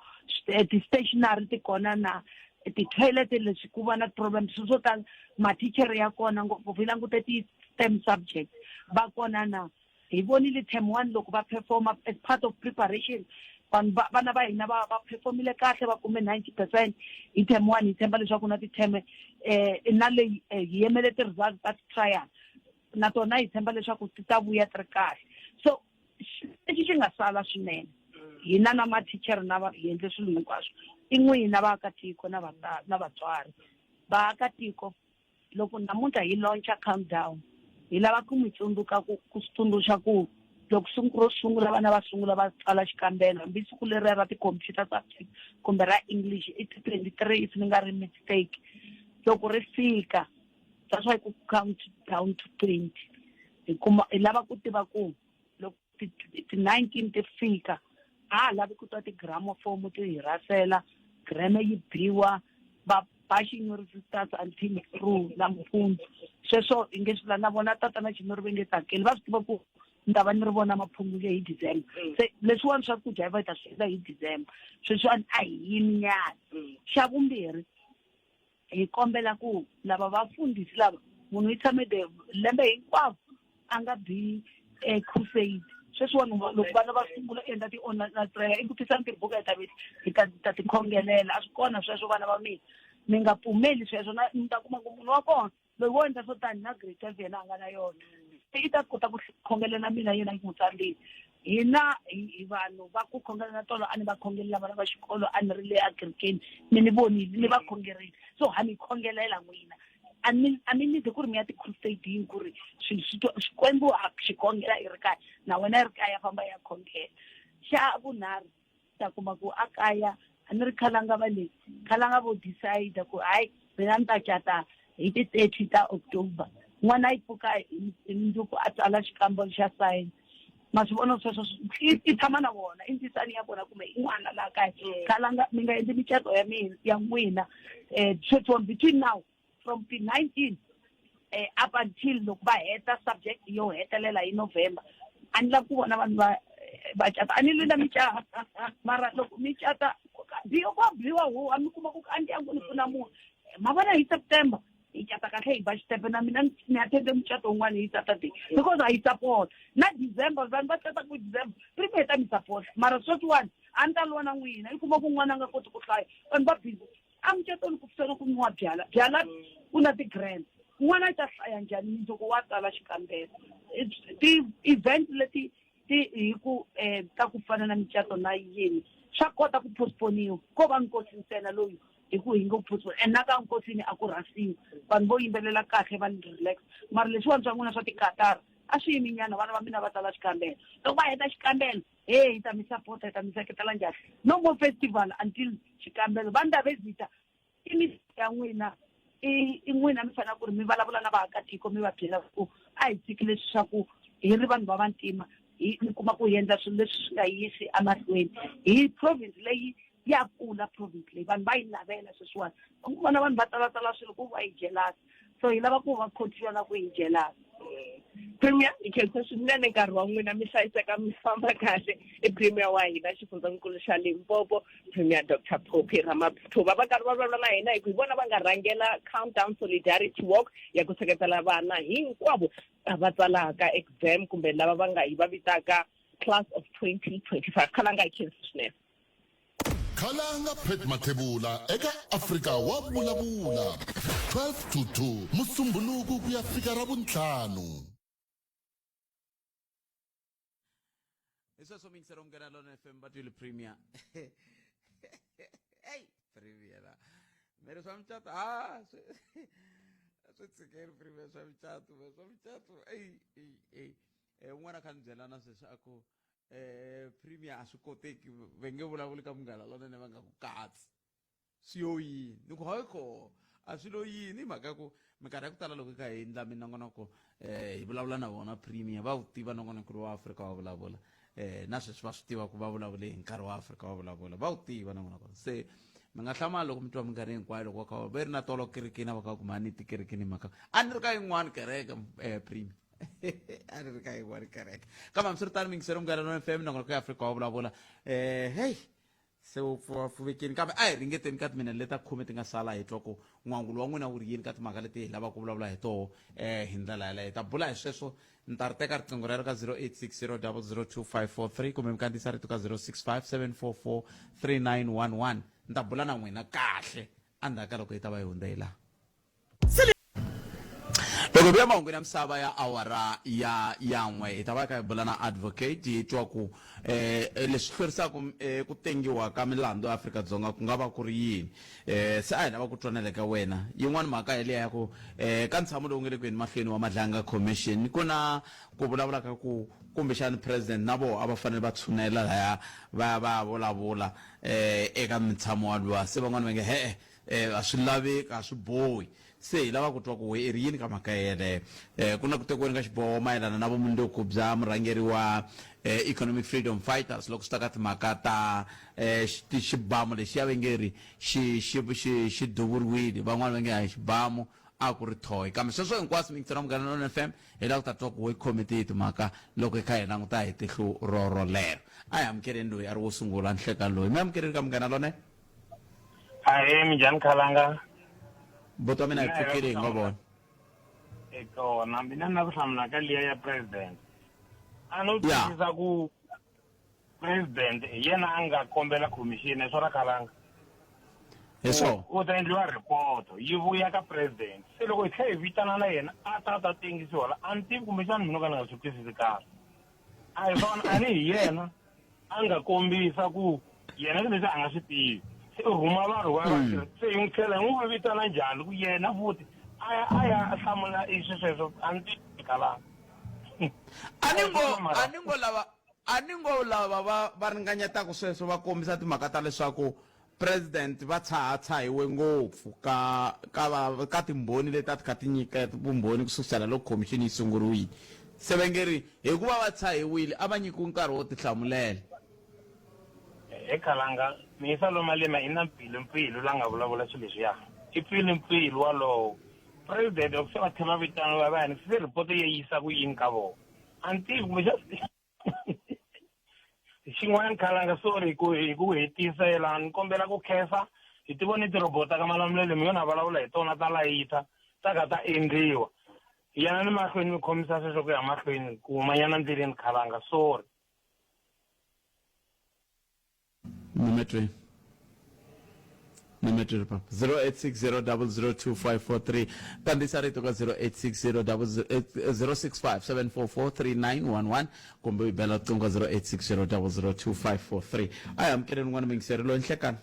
eh, ti-stationary ti kona na ti-toilet leswi ku va na problem swilo swo tala mathinchere ya kona ngopfungopfu hi langute ti-stem subjects va kona na hi vonile term one loko va performa as part of preparation vanhu vana va hina va va performile kahle va kume 90 percent hi term one hi tshemba leswaku na ti-term eh na leyi eh, hi yimele ti-results ta ti-trial na tona hi tshemba leswaku ti ta vuya ti ri kahle so lexi xi nga sala swinene hina na mathinchere na va hi endle swilo hinkwaswo i n'wina vaakatiko na na vatswari vaakatiko Loko namuntlha hi launcha Countdown, hi lava ku mi tsundzuka ku ku swi tsundzuxa ku loko siku ro sungula vana va sungula va tsala xikambelo hambi siku leriya ra ti-computer subject kumbe ra English i ti 23 if ni nga ri mistake loko ri fika that's why ku count down to 20. Hi kuma hi lava ku tiva ku loko ti-19 ti fika a ha lavi ku twa ti-gramofomu ti hi rhasela greme yi biwa va ba Xinyori Sisters until through nampundzu sweswo hi nge swi la na vona tata na Xinyori va nge tsakeli va swi tiva ku ni ta va ni ri vona maphunguye hi December mm. se leswiwani swakudya hi va hi ta swi endla hi December sweswiwani a hi yimi nyana mm. xa vumbirhi hi kombela ku lava vafundhisi lava munhu yi tshame de lembe hinkwavo a nga bi eh, crusade sweswiwani loko vana va sungula endla ti-online prayer i ku tisa tibuku hi ta hi ta ta ti khongelela a swi kona sweswo vana va mina mi nga pfumeli sweswo na mi ta kuma ku munhu wa kona loyi wo endla swo tani na grade 12 yena a nga na yona se i ta kota ku khongelela mina yena yi n'wi tsandzile hina hi vanhu va ku khongela na tolo a ni va khongelela vana va xikolo a ni ri le akerekeni mi ni vonile ni va khongerile so ha mi khongelela n'wina a mi a mi need ku ri mi ya ti-crusading ku ri xikwembu a xi khongela i ri kaya na wena i ri kaya famba ya khongela xa vunharhu ta kuma ku a kaya a ni ri khalanga va le khalanga vo decide ku hayi mina ni ta cata hi ti-30 ta October n'wana yi pfuka hi mundzuku a tsala xikambelo xa science ma swi vona sweswo i tshama na vona i ndzisani ya vona kumbe i n'wana laha kaya mm. khalanga mi nga endli micato ya mina ya n'wina um sweswiwani between now from ti-19 eh, up until loko va heta subject yo hetelela hi November a ni lavi ku vona vanhu va eh, va cata a ni lwi na micato mara loko mi cata biwa ku biwa huwa mi kuma ku a ndyangwini ku na munhu ma vona hi September hi cata kahle hi ba xitepe na mina ni attende mucato wun'wana hi Saturday because a yi support na December vanhu va cata ku December premier ta mi support mara sweswiwani a ni ta lwa na n'wina i kuma ku n'wana a nga koti ku hlaya vanhu va busy a mucatweni ku sala ku nwiwa byala byala ku na ti-grand n'wana i ta hlaya njhani mundzuku wa tsala xikambelo ti-event leti ti hi ku um ta ku fana na micato na yini swa kota ku postponiwa ko va nkosi ntsena loyi hi ku hi nge postpone and na ka nkosini a ku rhasiwi vanhu vo yimbelela kahle va relax mara leswiwani swa n'wina swa tikatara a swi yimi nyana vana va mina va tsala xikambelo loko va heta xikambelo hey hi ta mi sapota hi ta mi seketela njhani no more festival until xikambelo va ndhavezita i mi ya n'wina i i n'wina mi fanele ku ri mi vulavula na vaakatiko mi va byela ku a hi tshiki leswi swa ku hi ri vanhu va vantima hi mi kuma ku hi endla swilo leswi swi nga yisi emahlweni hi province leyi ya kula province leyi vanhu va yi navela sweswiwani u vona vanhu va talatala swilo ku va yi jelasa so hi lava ku va continue na ku yi jelasa Premier hi khensa swinene nkarhi wa n'wina mi hlayiseka mi famba kahle i Premier wa hina xifundzankulu xa Limpopo Premier Dr Phophi Ramathuba va karhi va vulavula na hina hi ku hi vona va nga rhangela Countdown Solidarity Walk ya ku seketela vana hinkwavo va tsalaka exam kumbe lava va nga hi va vitaka class of 2025 khalanga hi khensi swinene Khalanga Pat Mathebula eka Afrika wa vulavula 12 to 2 Musumbhunuku ku ya fika Ravuntlhanu. Hi sweswo miyingiselo Munghana Lonene FM va twile Premier. Hey, Premier la. Mi ri swa micato ah swi swi tshikeli Premier swa micato swa micato ey ey ey. Eh un'wana kha ni byela na sweswi a ku eh premier a swi koteki va nge vulavuli ka munghana lonene va nga ku katsi swi yo yini ni ku hayi ko a swi lo yini hi mhaka ya ku minkarhi ya ku tala loko hi kha hi endla minongonoko eh hi vulavula na vona premier va wu tiva nongonoko lowu wa Afrika wa vulavula eh na sweswi va swi tiva ku va vulavule hi nkarhi wa Afrika wa vulavula va wu tiva nongonoko se mi nga hlamala loko mi twa minkarhi hinkwayo loko va kha va ri na tolo kerekeni a va kha va kuma ni tikerekeni hi mhaka a ni ri ka yin'wana kereke eh premier a ni ri ka yin'wana kereke kambe hambiswiritano mingiselo munghana lona fm nongonoko ya afrika wa vulavula um heyi se wu pfuvekini kambe a hi ringeteni ka timina leta khume ti nga sala hi twa ku n'wangulo wa n'wina wu ri yini ka timhaka leti hi lavaka ku vulavula hi toho um hi ndlela yaleyo hi ta bula hi sweswo ni ta ri teka riqingho rero ka 0860 002543 kumbe mi kandziyisa rito ka 065 744 3911 ni ta bula na n'wina kahle endzhaku ka loko yi ta va yi hundze hi laha loko hi vuya mahungwini ya misava ya awara ya yan'we hi ta va kha hi bula na advocate hi twa ku eh leswi hlwerisaka eh, ku tengiwa ka milandzu eAfrika-Dzonga ku nga va ku ri yini eh se a hi lava ku twanela ka wena yin'wana mhaka hi liya ya ku eh ka ntshamo lowu nga le ku yeni mahlweni wa Madlanga Commission ku na ku vulavula ka ku kumbexani president na voho a va fanele va tshunela laya va ya va ya vulavula eh eka mintshamo walowa se van'wana va nge he-e eh a swi laveki a swi bohi. Se hi lava ku twa ku we i ri yini ka mhaka yeleyo. Ku na ku tekiweni ka xiboho mayelana na vumundzuku bya murhangeri wa Economic Freedom Fighters loko swi ta ka timhaka ta xibamu lexiya va nge ri xi xi xi xi duvuriwile, van'wana va nge hayi xibamu a ku ri thoyi. Kambe sweswo hinkwaswo mi yingisela Munghana Lonene FM hi lava ku ta twa ku we khome tihi timhaka loko hi kha hi languta hi tihlo roro lero. A hi amukeleni loyi a ri wo sungula nhlekani loyi. Mi amukeleni ka Munghana Lonene. Ahee, minjhani Khalanga? Buti wa mina hi pfukile hi ngo vona. Ekona mina na ku hlamula ka liya ya president. A no twisisa ku president hi yena a nga kombela commission hi swona Khalanga. Hi swona. U ta endliwa report yi vuya ka president. Se loko hi tlhela hi vitana na yena a ta ta tengisiwa la a ni tivi kumbexana mina ka ni nga swi twisisi kahle. A hi swona a ni hi yena a nga kombisa ku yena swilo leswi a nga swi tivi se u rhuma vanhu va va mm. se hi n'wi tlhela hi n'wi vitana njhani ku yena futhi a ya a ya hlamula i sweswo a ni tivi kalanga a ni ngo a ni ngo lava a ni ngo lava va va ringanyetaka sweswo va kombisa timhaka ta leswaku President va tshaha-tshahiwe ngopfu ka ka va ka timbhoni leti a ti kha ti nyika vumbhoni ku sukusela loko khomixini yi sunguriwile. Se va nge ri hikuva va tshahiwile a va nyikiwi nkarhi wo tihlamulela. He Khalanga, Miyisa lo Malema i na mpfilumpfilu la nga vulavula swilo leswiya. I mpfilumpfilu walowo. President loko se va tlhe va vitaniwa va yani se report yi yisa ku yini ka vona? A ni tivi kumbexana Xin'wana khalanga sorry ku hi ku hetisela ni kombela ku khensa hi ti vone tirhobota ka Malamulele mi yo na vulavula hi tona ta layita ta ka ta endliwa yanani mahlweni mi khomisa sweswo ku ya mahlweni ku humanyana ndleleni khalanga sorry. Nimetwe. Nimetwe papa. 0860002543. Kandziyisa rito ka 0860 065 744 3911 kumbe u yi bela riqingho ka 0860002543. A hi amukeleni un'wana muyingiseri loyi nhlekani.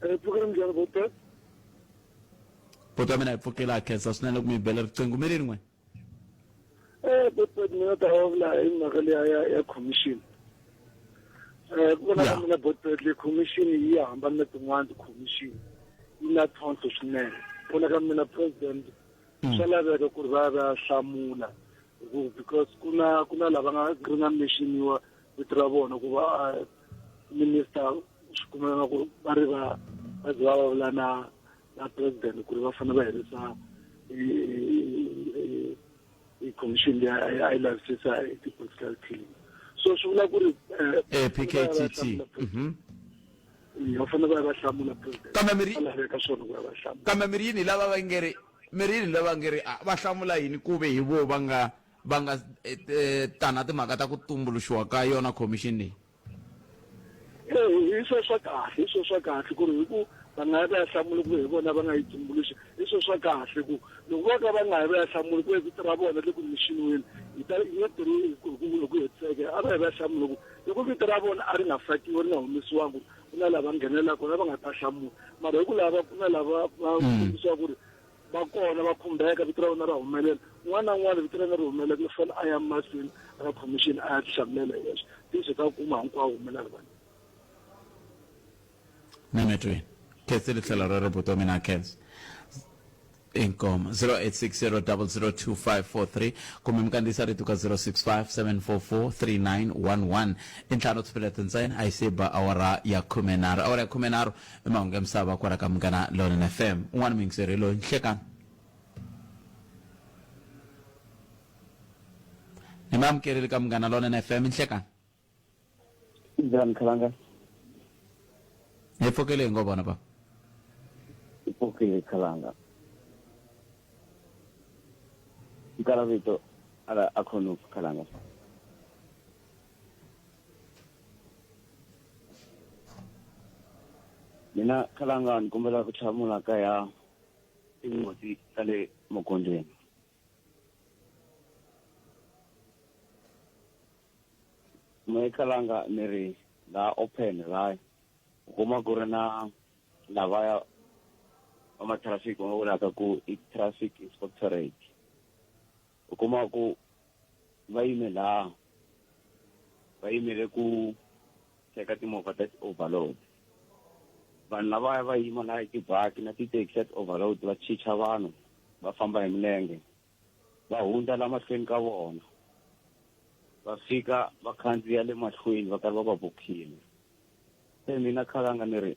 Eh, pfukela minjhani buti? Buti wa mina hi pfukile ha khensa swinene loko mi yi bele riqingho mi ri rin'we. Eh, but mina ta vulavula hi mhaka liya ya ya commission. Eh, ku vona ka mina bot le commission yi hambana na tin'wana ti-commission yi na tlhontlho swinene. Ku vona ka mina president mm. swa laveka ku ri va ya va ya hlamula because ku na ku na lava nga ri nga mention-iwa vito ra vona ku va eh, minister swi kumeka ku va ri va va ze va vulavula na na president ku ri va fanele va herisa i-commission leyi a yi lavisisa hi ti-political killing so swi vula ku ri eh, PKTT mhm. va fanele va ya va hlamula president kambe mi ri laveka swona ku ya va hlamula kambe mi ri yini lava va nge ri mi ri yini lava nge ri va hlamula yini ku ve hi vo va nga va nga eh, eh, tana timhaka ta ku tumbuluxiwa ka yona commission leyi E hi swo swa kahle hi swo swa kahle ku ri hi ku va nga ya va ya hlamula ku hi vona va nga yi tumbuluxa hi swo swa kahle ku loko vo ka va nga yi va ya hlamula ku vito ra vona le ku mixiniweni hi ta yi nge tirhi hi ku hi ku hetiseka a va yi va ya hlamula ku loko vito ra vona a ri nga fakiwi ri nga humesiwangi ku na lava nghenelelaka kona va nga ta hlamula mara hi ku lava ku na lava va kombisiwa ku ri va kona va khumbeka vito ra vona ra humelela un'wana na un'wana vito ra yena ri humelela ku fanele a ya mahlweni aka khomixini a ya tihlamulela hi yexe tiso ta kuma hinkwawo humelela rivaleni Nemetweni. Khensile tlhelo rero buti wa mina khensa. Inkomo 0860002543 kumbe mi kandziyisa rito ka 0657443911 i ntlhanu timinete ntsena a yi se ba awara ya khumenharhu awara ya khumenharhu i mahungu ya misava kwala ka Munghana Lonene FM un'wana muyingiseri loyi nhlekani ni mi amukerile ka Munghana Lonene FM nhlekani Njhani Khalanga? Hi pfukile hi ngo vona baba. Hi pfukile Khalanga. Nkala vito ala akhona Khalanga. Mina Khalanga ni kombela ku hlamula ka ya tinghozi ta le magondzweni. Mehe Khalanga ni ri laha open laha u kuma ku ri na lavaya va ma-traffic va vulaka ku i traffic inspectorate u kuma ku va yime laha va yimele ku teka timovha ta ti-overload. Vanhu lavaya va yima laha tibaki na tithekisi ta ti-overload va chicha vanhu va famba hi milenge va hundza la mahlweni ka vona va fika va khandziya le mahlweni va karhi va va bukhile. Se mina khalanga ni ri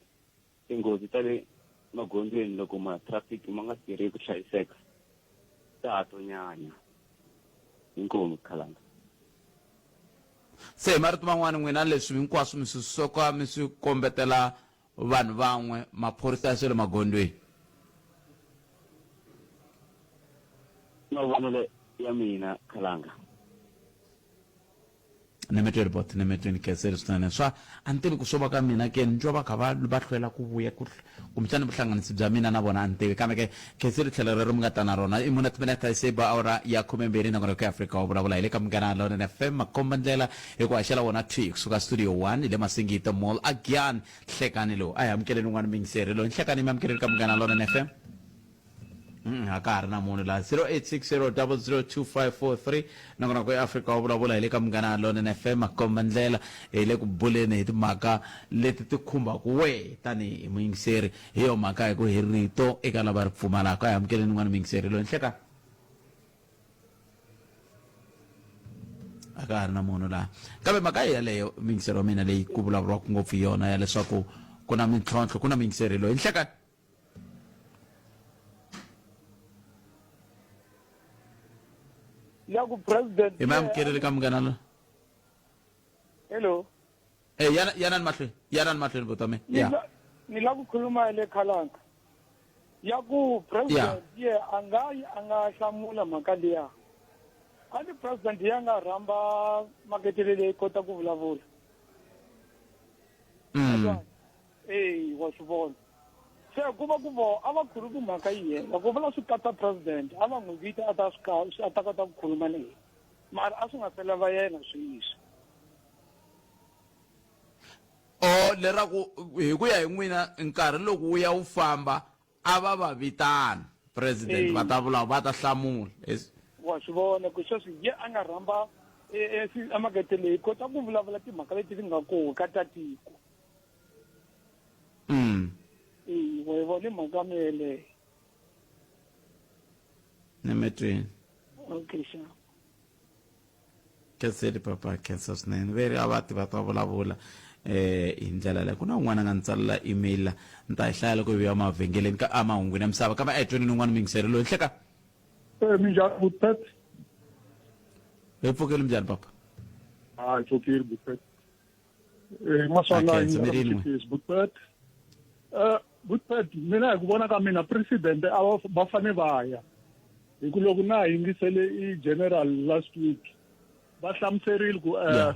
tinghozi ta le magondzweni loko ma-traffic ma nga tirhi hi ku hlayiseka ta ha to nyanya. Inkomu khalanga. Se hi marito man'wana, n'wina leswi hinkwaswo mi swi soka mi swi kombetela vanhu van'we, maphorisa ya swa le magondzweni. Mavonelo ya mina khalanga. Nemetweni bot nemetweni khenseli swinene swa a ni tivi ku swo va ka mina ke ni twa va kha va va hlwela ku vuya ku kumbexana vuhlanganisi bya mina na vona a ni tivi kambe ke khenseli tlhelo rero mi nga ta na rona i mune timinete se ba awara ya khumembirhi nongonoko ya Afrika wa vulavula hi le ka Munghana Lonene FM makomba ndlela hi ku haxela wona thwi kusuka studio 1 hi le Masingita Mall a Giyani nhlekani lowu a hi amukeleni un'wana muyingiseri loyi nhlekani mi amukeleni ka Munghana Lonene FM. Mm, a ka ha ri na munhu laha 0860002543 nongonoko ya Afrika wa vulavula hi le ka Munghana Lonene FM makomba ndlela hi le ku buleni hi timhaka leti ti khumbaka wehe tanihi muyingiseri hi yo mhaka hi ku hi rito eka lava ri pfumalaka a hi amukeleni un'wana muyingiseri loyi nhleka a ka ha ri na munhu laha kambe mhaka yeleyo muyingiseri wa mina leyi ku vulavuriwaka ngopfu hi yona ya leswaku ku na mintlhontlho ku na muyingiseri loyi nhleka ya ku president hi mamukeleli ka munghana lo hello eh yana yanani mahlweni yanani mahlweni buti wa mina ya ni la ku khuluma le khalanka ya ku president ye a nga yi a nga hlamula mhaka liya a ni president ya nga rhamba maketele leyi kota ku vulavula mm. Eyi wa swi vona se ku va ku vo a va khulumi mhaka yi hela ku vula swi katsa president a va n'wi vita a ta swi a ta kota ku khuluma na yena mara a swi nga se lava yena sweswi. O leraku hi ku ya hi n'wina nkarhi loko wu ya wu famba A va va vitani president va ta vula va ta hlamula. Wa swi vona ku sweswi ye a nga rhamba emakete leyi kota ku vulavula timhaka leti ti nga koho ka ta tiko. Eya wa yi vona i mhaka me yeleyo. Ni mi twini. Okay xa. Khenseli papa khensa swinene ve ri a va ti va ta vulavula eh hi ndlela leyi ku na un'wana a nga ni tsalela email la ni ta yi hlaya loko hi vuya mavhengeleni ka emahungwini ya misava kambe a hi tweni un'wana muyingiseri loyi hleka Eh, minjhani Butpet? Hi pfukile minjhani papa? Hayi pfukile Butpet. Eh, Maswanganyi Butpet. Eh, Butpet, mina hi ku vona ka mina president a va fane va ya. Hi ku loko na yingisele i general last week va hlamuserile ku eh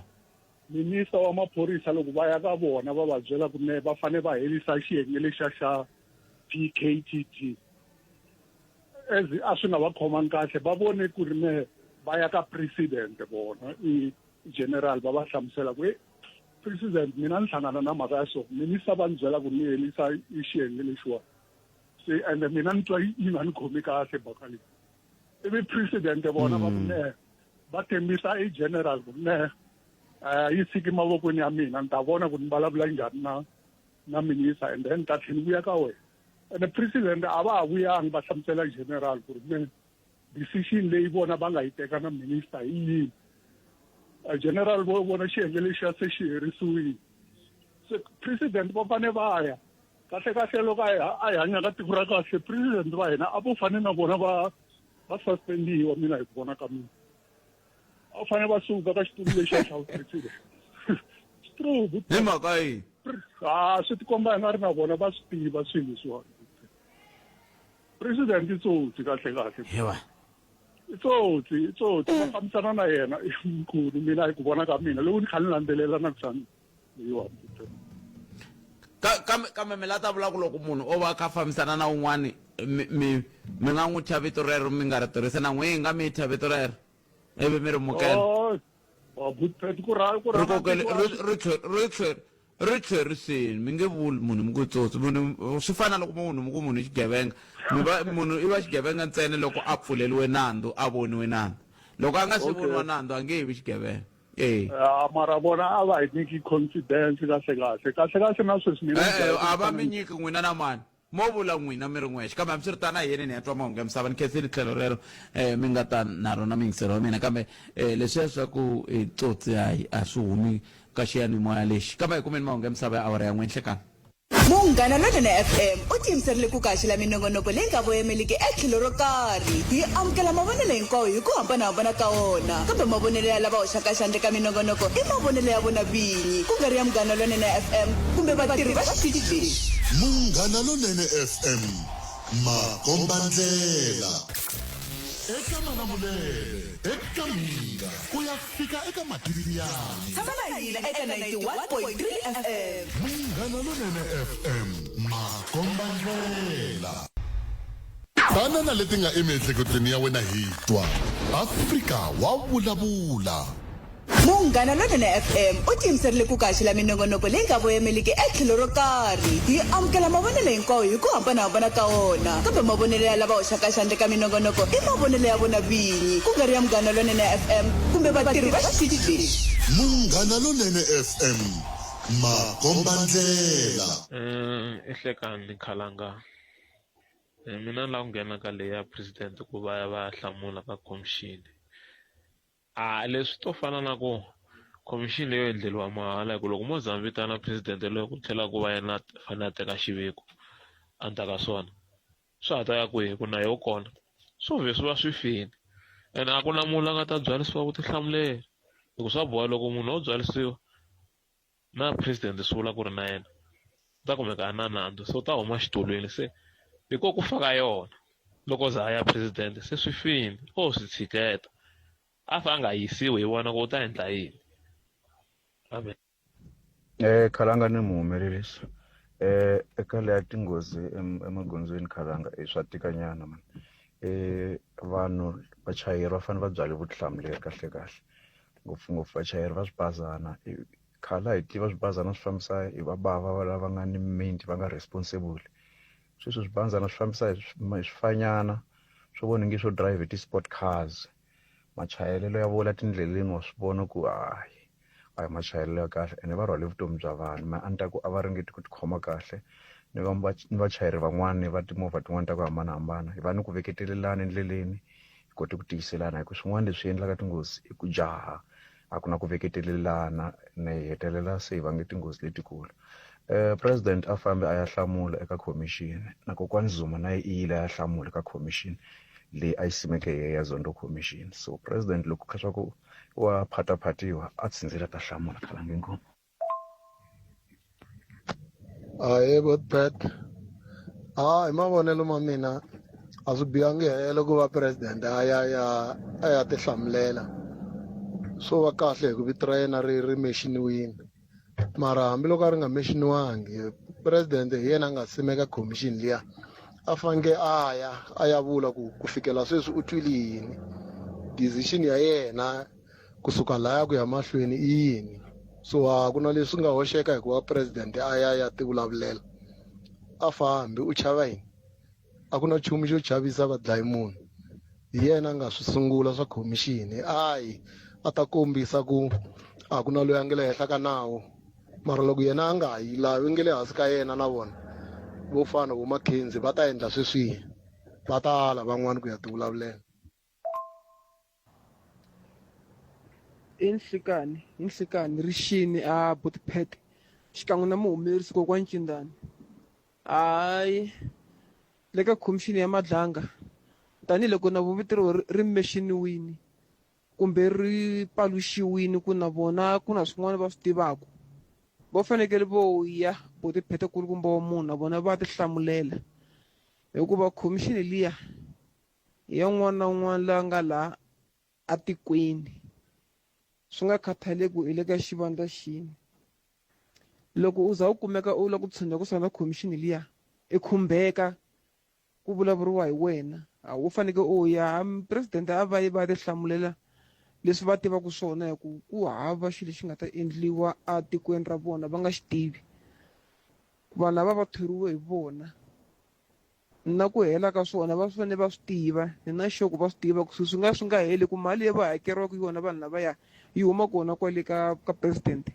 minister wa maphorisa loko va ya ka vona va va byela ku ne va fane va herisa xiyenge lexiya xa PKTT. As a swi nga va khomangi kahle va vone ku ri ne va ya ka president vona i general va va hlamusela ku president mina ni hlangana na mhaka ya so minister va ni byela ku ni herisa i xiyenge lexiwani se ende mina ni twa yi nga ni khomi kahle mhaka leyi ivi president vona va ku mm. ne va tshembisa i general ku ne eh, yi tshiki mavokweni ya mina ni ta vona ku ni vulavula njhani na na minister and then ni ta tlhela ni vuya ka wena ene president a va ha vuyangi va hlamusela general ku ri ne decision leyi vona va nga yi teka na minister hi yini eh, general vo vona xiyenge lexiya se xi herisiwile se president va fane va ya kahle kahle loko a hi hanya ka tiko ra kahle president va hina a vo fane na vona va va suspendiwa mina hi ku vona ka mina a fanele va suka ka xitulu lexiya xa president true hi mhaka yini a swi tikomba hi nga ri na vona va swi tiva swilo leswiwani president i tsotsi kahle kahle hewa i tsotsi i tsotsi va fambisana na yena i mkhulu mina hi ku vona ka mina loko ni kha ni landzelela na kuxani leyiwani kambe kambe mi la ta vula ku loko munhu o va a kha fambisana na un'wani mi mi mi nga n'wi thya vito rero mi nga ri tirhisi na n'wi nga mi thya vito rero ivi mi ri mukela oh, oh, ri kokele ri ri ri tlheriseni mi nge vuli munhu mi ku tsotsi munhu swi fana loko munhu mi ku munhu i xigevenga mi va munhu i va xigevenga ntsena loko a pfuleliwe nandzu a voniwe nandzu loko a nga si voniwa nandzu a nge vi xigevenga. Eh. Ah, mara vona a va hi nyiki confidence kahle kahle kahle kahle na sweswi mina Eh, eh, a va mi nyiki n'wina na mani mo vula n'wina mi ri n'wexe kambe hambiswiritano a hi yeneni hi ya twa mahungu ya misava ni khensile tlhelo rero um mi nga ta na rona miyingiselo wa mina kambe um leswiya swa ku i tsotsi hayi a swi humi ka xiyanimoya lexi kambe hi kumeni mahungu ya misava ya awara ya n'we nhlekani Munghana Lonene FM u tiyimiserile ku kaxela minongonoko leyi nga voyemeliki etlhelo ro karhi. Hi amukela mavonelo hinkwawo hi ku hambana-hambana ka wona, kambe mavonelo ya lava hoxaka xandla eka minongonoko i mavonelo ya vona vinyi, ku nga ri ya Munghana Lonene FM kumbe vatirhi va xitichi lexi. Munghana Lonene FM, makombandlela. Eka Malamulele, eka Mhinga, ku ya fika eka Matiyani. Tshama na hina eka 91.3 FM. Munghana Lonene FM, makombandlela. Tana na leti nga emiehleketweni ya wena hi twa. Afrika wa vulavula. Munghana Lonene FM u tiyimiserile ku kaxela minongonoko leyi nga voyemeliki etlhelo ro karhi. Hi amukela mavonelo hinkwawo hi ku hambana-hambana ka wona, kambe mavonelo ya lava hoxaka xandla eka minongonoko i mavonelo ya vona vinyi, ku nga ri ya Munghana Lonene FM kumbe vatirhi va xitichi lexi. Munghana Lonene FM, makombandlela. I Hlekani Khalanga mina ni lava ku nghena ka leya president ku va ya va ya hlamula ka khomixini. A leswi to fana na ku khomixini leyo endleriwa mahala hi ku loko mo za mi vitana president loyi ku tlhela ku va yena a fanele a teka xiviko endzhaku ka swona swa ha ta ya kwihi ku na yehe u kona swo vhe swi va swi fini ene a ku na munhu la nga ta byarisiwa vutihlamuleri hi ku swa boha loko munhu o byarisiwa na president swi vula ku ri na yena u ta kumeka a na nandzu se u ta huma xitulwini se hi ko ku fa ka yona loko za a ya president se swi fini o swi tshiketa a fa a nga yisiwi hi vona ku u ta endla yini amen. Eh khalanga ni muhumelerisi eh eka leya tinghozi emagondzweni khalanga e swa tikanyana man eh vanhu vachayeri va fanele va byale vutihlamuleri kahle kahle ngopfungopfu vachayeri va swibazana khale a hi tiva swibazana swi fambisa hi vabava lava nga ni mimiti va nga responsible sweswi swibazana swi fambisa hi swifanyana swo vona nge swo drive ti-sport cars machayelelo ya vona tindleleni wa swi vona ku hayi a hi machayelelo ya kahle ene va rhwale vutomi bya vanhu ma a ni ta ku a va ringeti ku tikhoma kahle ni va ni vachayeri van'wani va timovha tin'wani ta ku hambanahambana hi va ni ku veketelelana endleleni hi kote ku tiyiselana hi ku swin'wana leswi endlaka tinghozi i ku jaha a ku na ku veketelelana ne hi hetelela se hi vange tinghozi letikulu um president a fambe a ya hlamula eka commission na kokwani Zuma na yi yile a ya hlamula eka commission leyi a yi simeke hi ya Zondo commission so president loko kha swa ku wa phataphatiwa a tsindzela ta hlamula khalange ngoma Ahee Godbert ha hi mavonelo ma mina a swi bihangi helo ku va president a ya ya a ya tihlamulela swo va kahle hi ku vito ra yena ri ri mexiniwini mara hambiloko a ri nga mexiniwangi president hi yena a nga simeka commission liya a faneke a ya a ya vula ku ku fikela sweswi u twile yini decision ya yena kusuka laya ku ya mahlweni i yini so a ku na leswi nga hoxeka hikuva president a ya ya tivulavulela a fambi u chava yini a ku na nchumu xo chavisa vadlayi munhu hi yena a nga swi sungula swa khomixini ayi a ta kombisa ku a ku na loyi a nga le henhla ka nawu mara loko yena a nga yi laha nge le hansi ka yena na vona vo fana vo Mackenzie va ta endla sweswiya va ta ala van'wana ku ya tivulavulela I nhlikani hi nhlikani rixini a Botpet xikan'we na muhumelerisi kokwani Cindani hayi le ka khomixini ya Madlanga tanihiloko na vo vito ri ri mexiniwini kumbe ri paluxiwini ku na vona ku na swin'wana va swi tivaka va fanekele vo ya Botpet kulukumba wa munhu na vona va tihlamulela hikuva khomixini liya ya un'wana na un'wana la nga laha atikweni swi nga khathaleki u le ka xivandla xini loko u za u kumeka u lava ku tshunya kusuhi na khomixini liya i khumbeka ku vulavuriwa hi wena a wu fanekele u ya president a va yi va tihlamulela leswi va tivaka swona hi ku ku hava xilo lexi nga ta endliwa atikweni ra vona va nga xi tivi vanhu lava va thoriwe hi vona. Na ku hela ka swona va fanele va swi tiva, ni na sure ku va swi tiva ku swilo swi nga swi nga heli ku mali leyi va hakeriwaka yona vanhu lavaya yi huma kona kwale ka ka president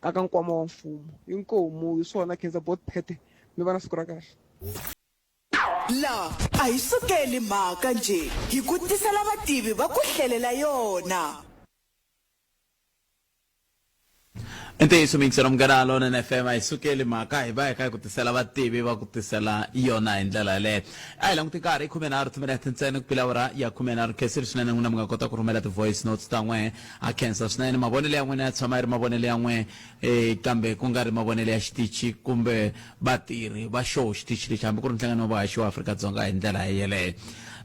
a ka nkwama wa mfumo. Inkomu hi swona khensa bot Pete mi va na siku ra kahle. La a hi sukeli mhaka njhe hi ku tisela vativi va ku hlelela yona. I ntiyiso miyingiselo munghana lonene fm a hi sukeli mhaka hi va hi kha hi ku tisela vativi va ku tisela yona hi ndlela yaleyo a hi languti nkarhi i 13 timinete ntsena ku pila awara ya 13 khensile swinene n'wina mi nga kota ku rhumela ti-voice notes ta n'wehe a khensa swinene mavonelo ya n'wina ya tshama yi ri mavonelo ya n'wehe um kambe ku nga ri mavonelo ya xitichi kumbe vatirhi va xoho xitichi lexi hambi ku ri nhlangano wa vahaxi wa Afrika-Dzonga hi ndlela yeleyo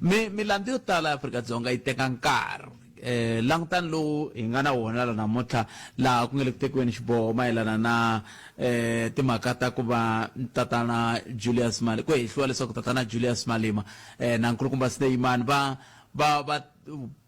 mi milandzu yo tala ya Afrika-Dzonga yi teka nkarhi Eh, langutani lowu hi nga na wona la namuntlha laha ku nga le ku tekiweni xiboho mayelana na eh, timhaka ta ku va tatana Julius Malema ku hehliwa leswaku tatana Julius Malema eh, na nkulukumba Snyman va va va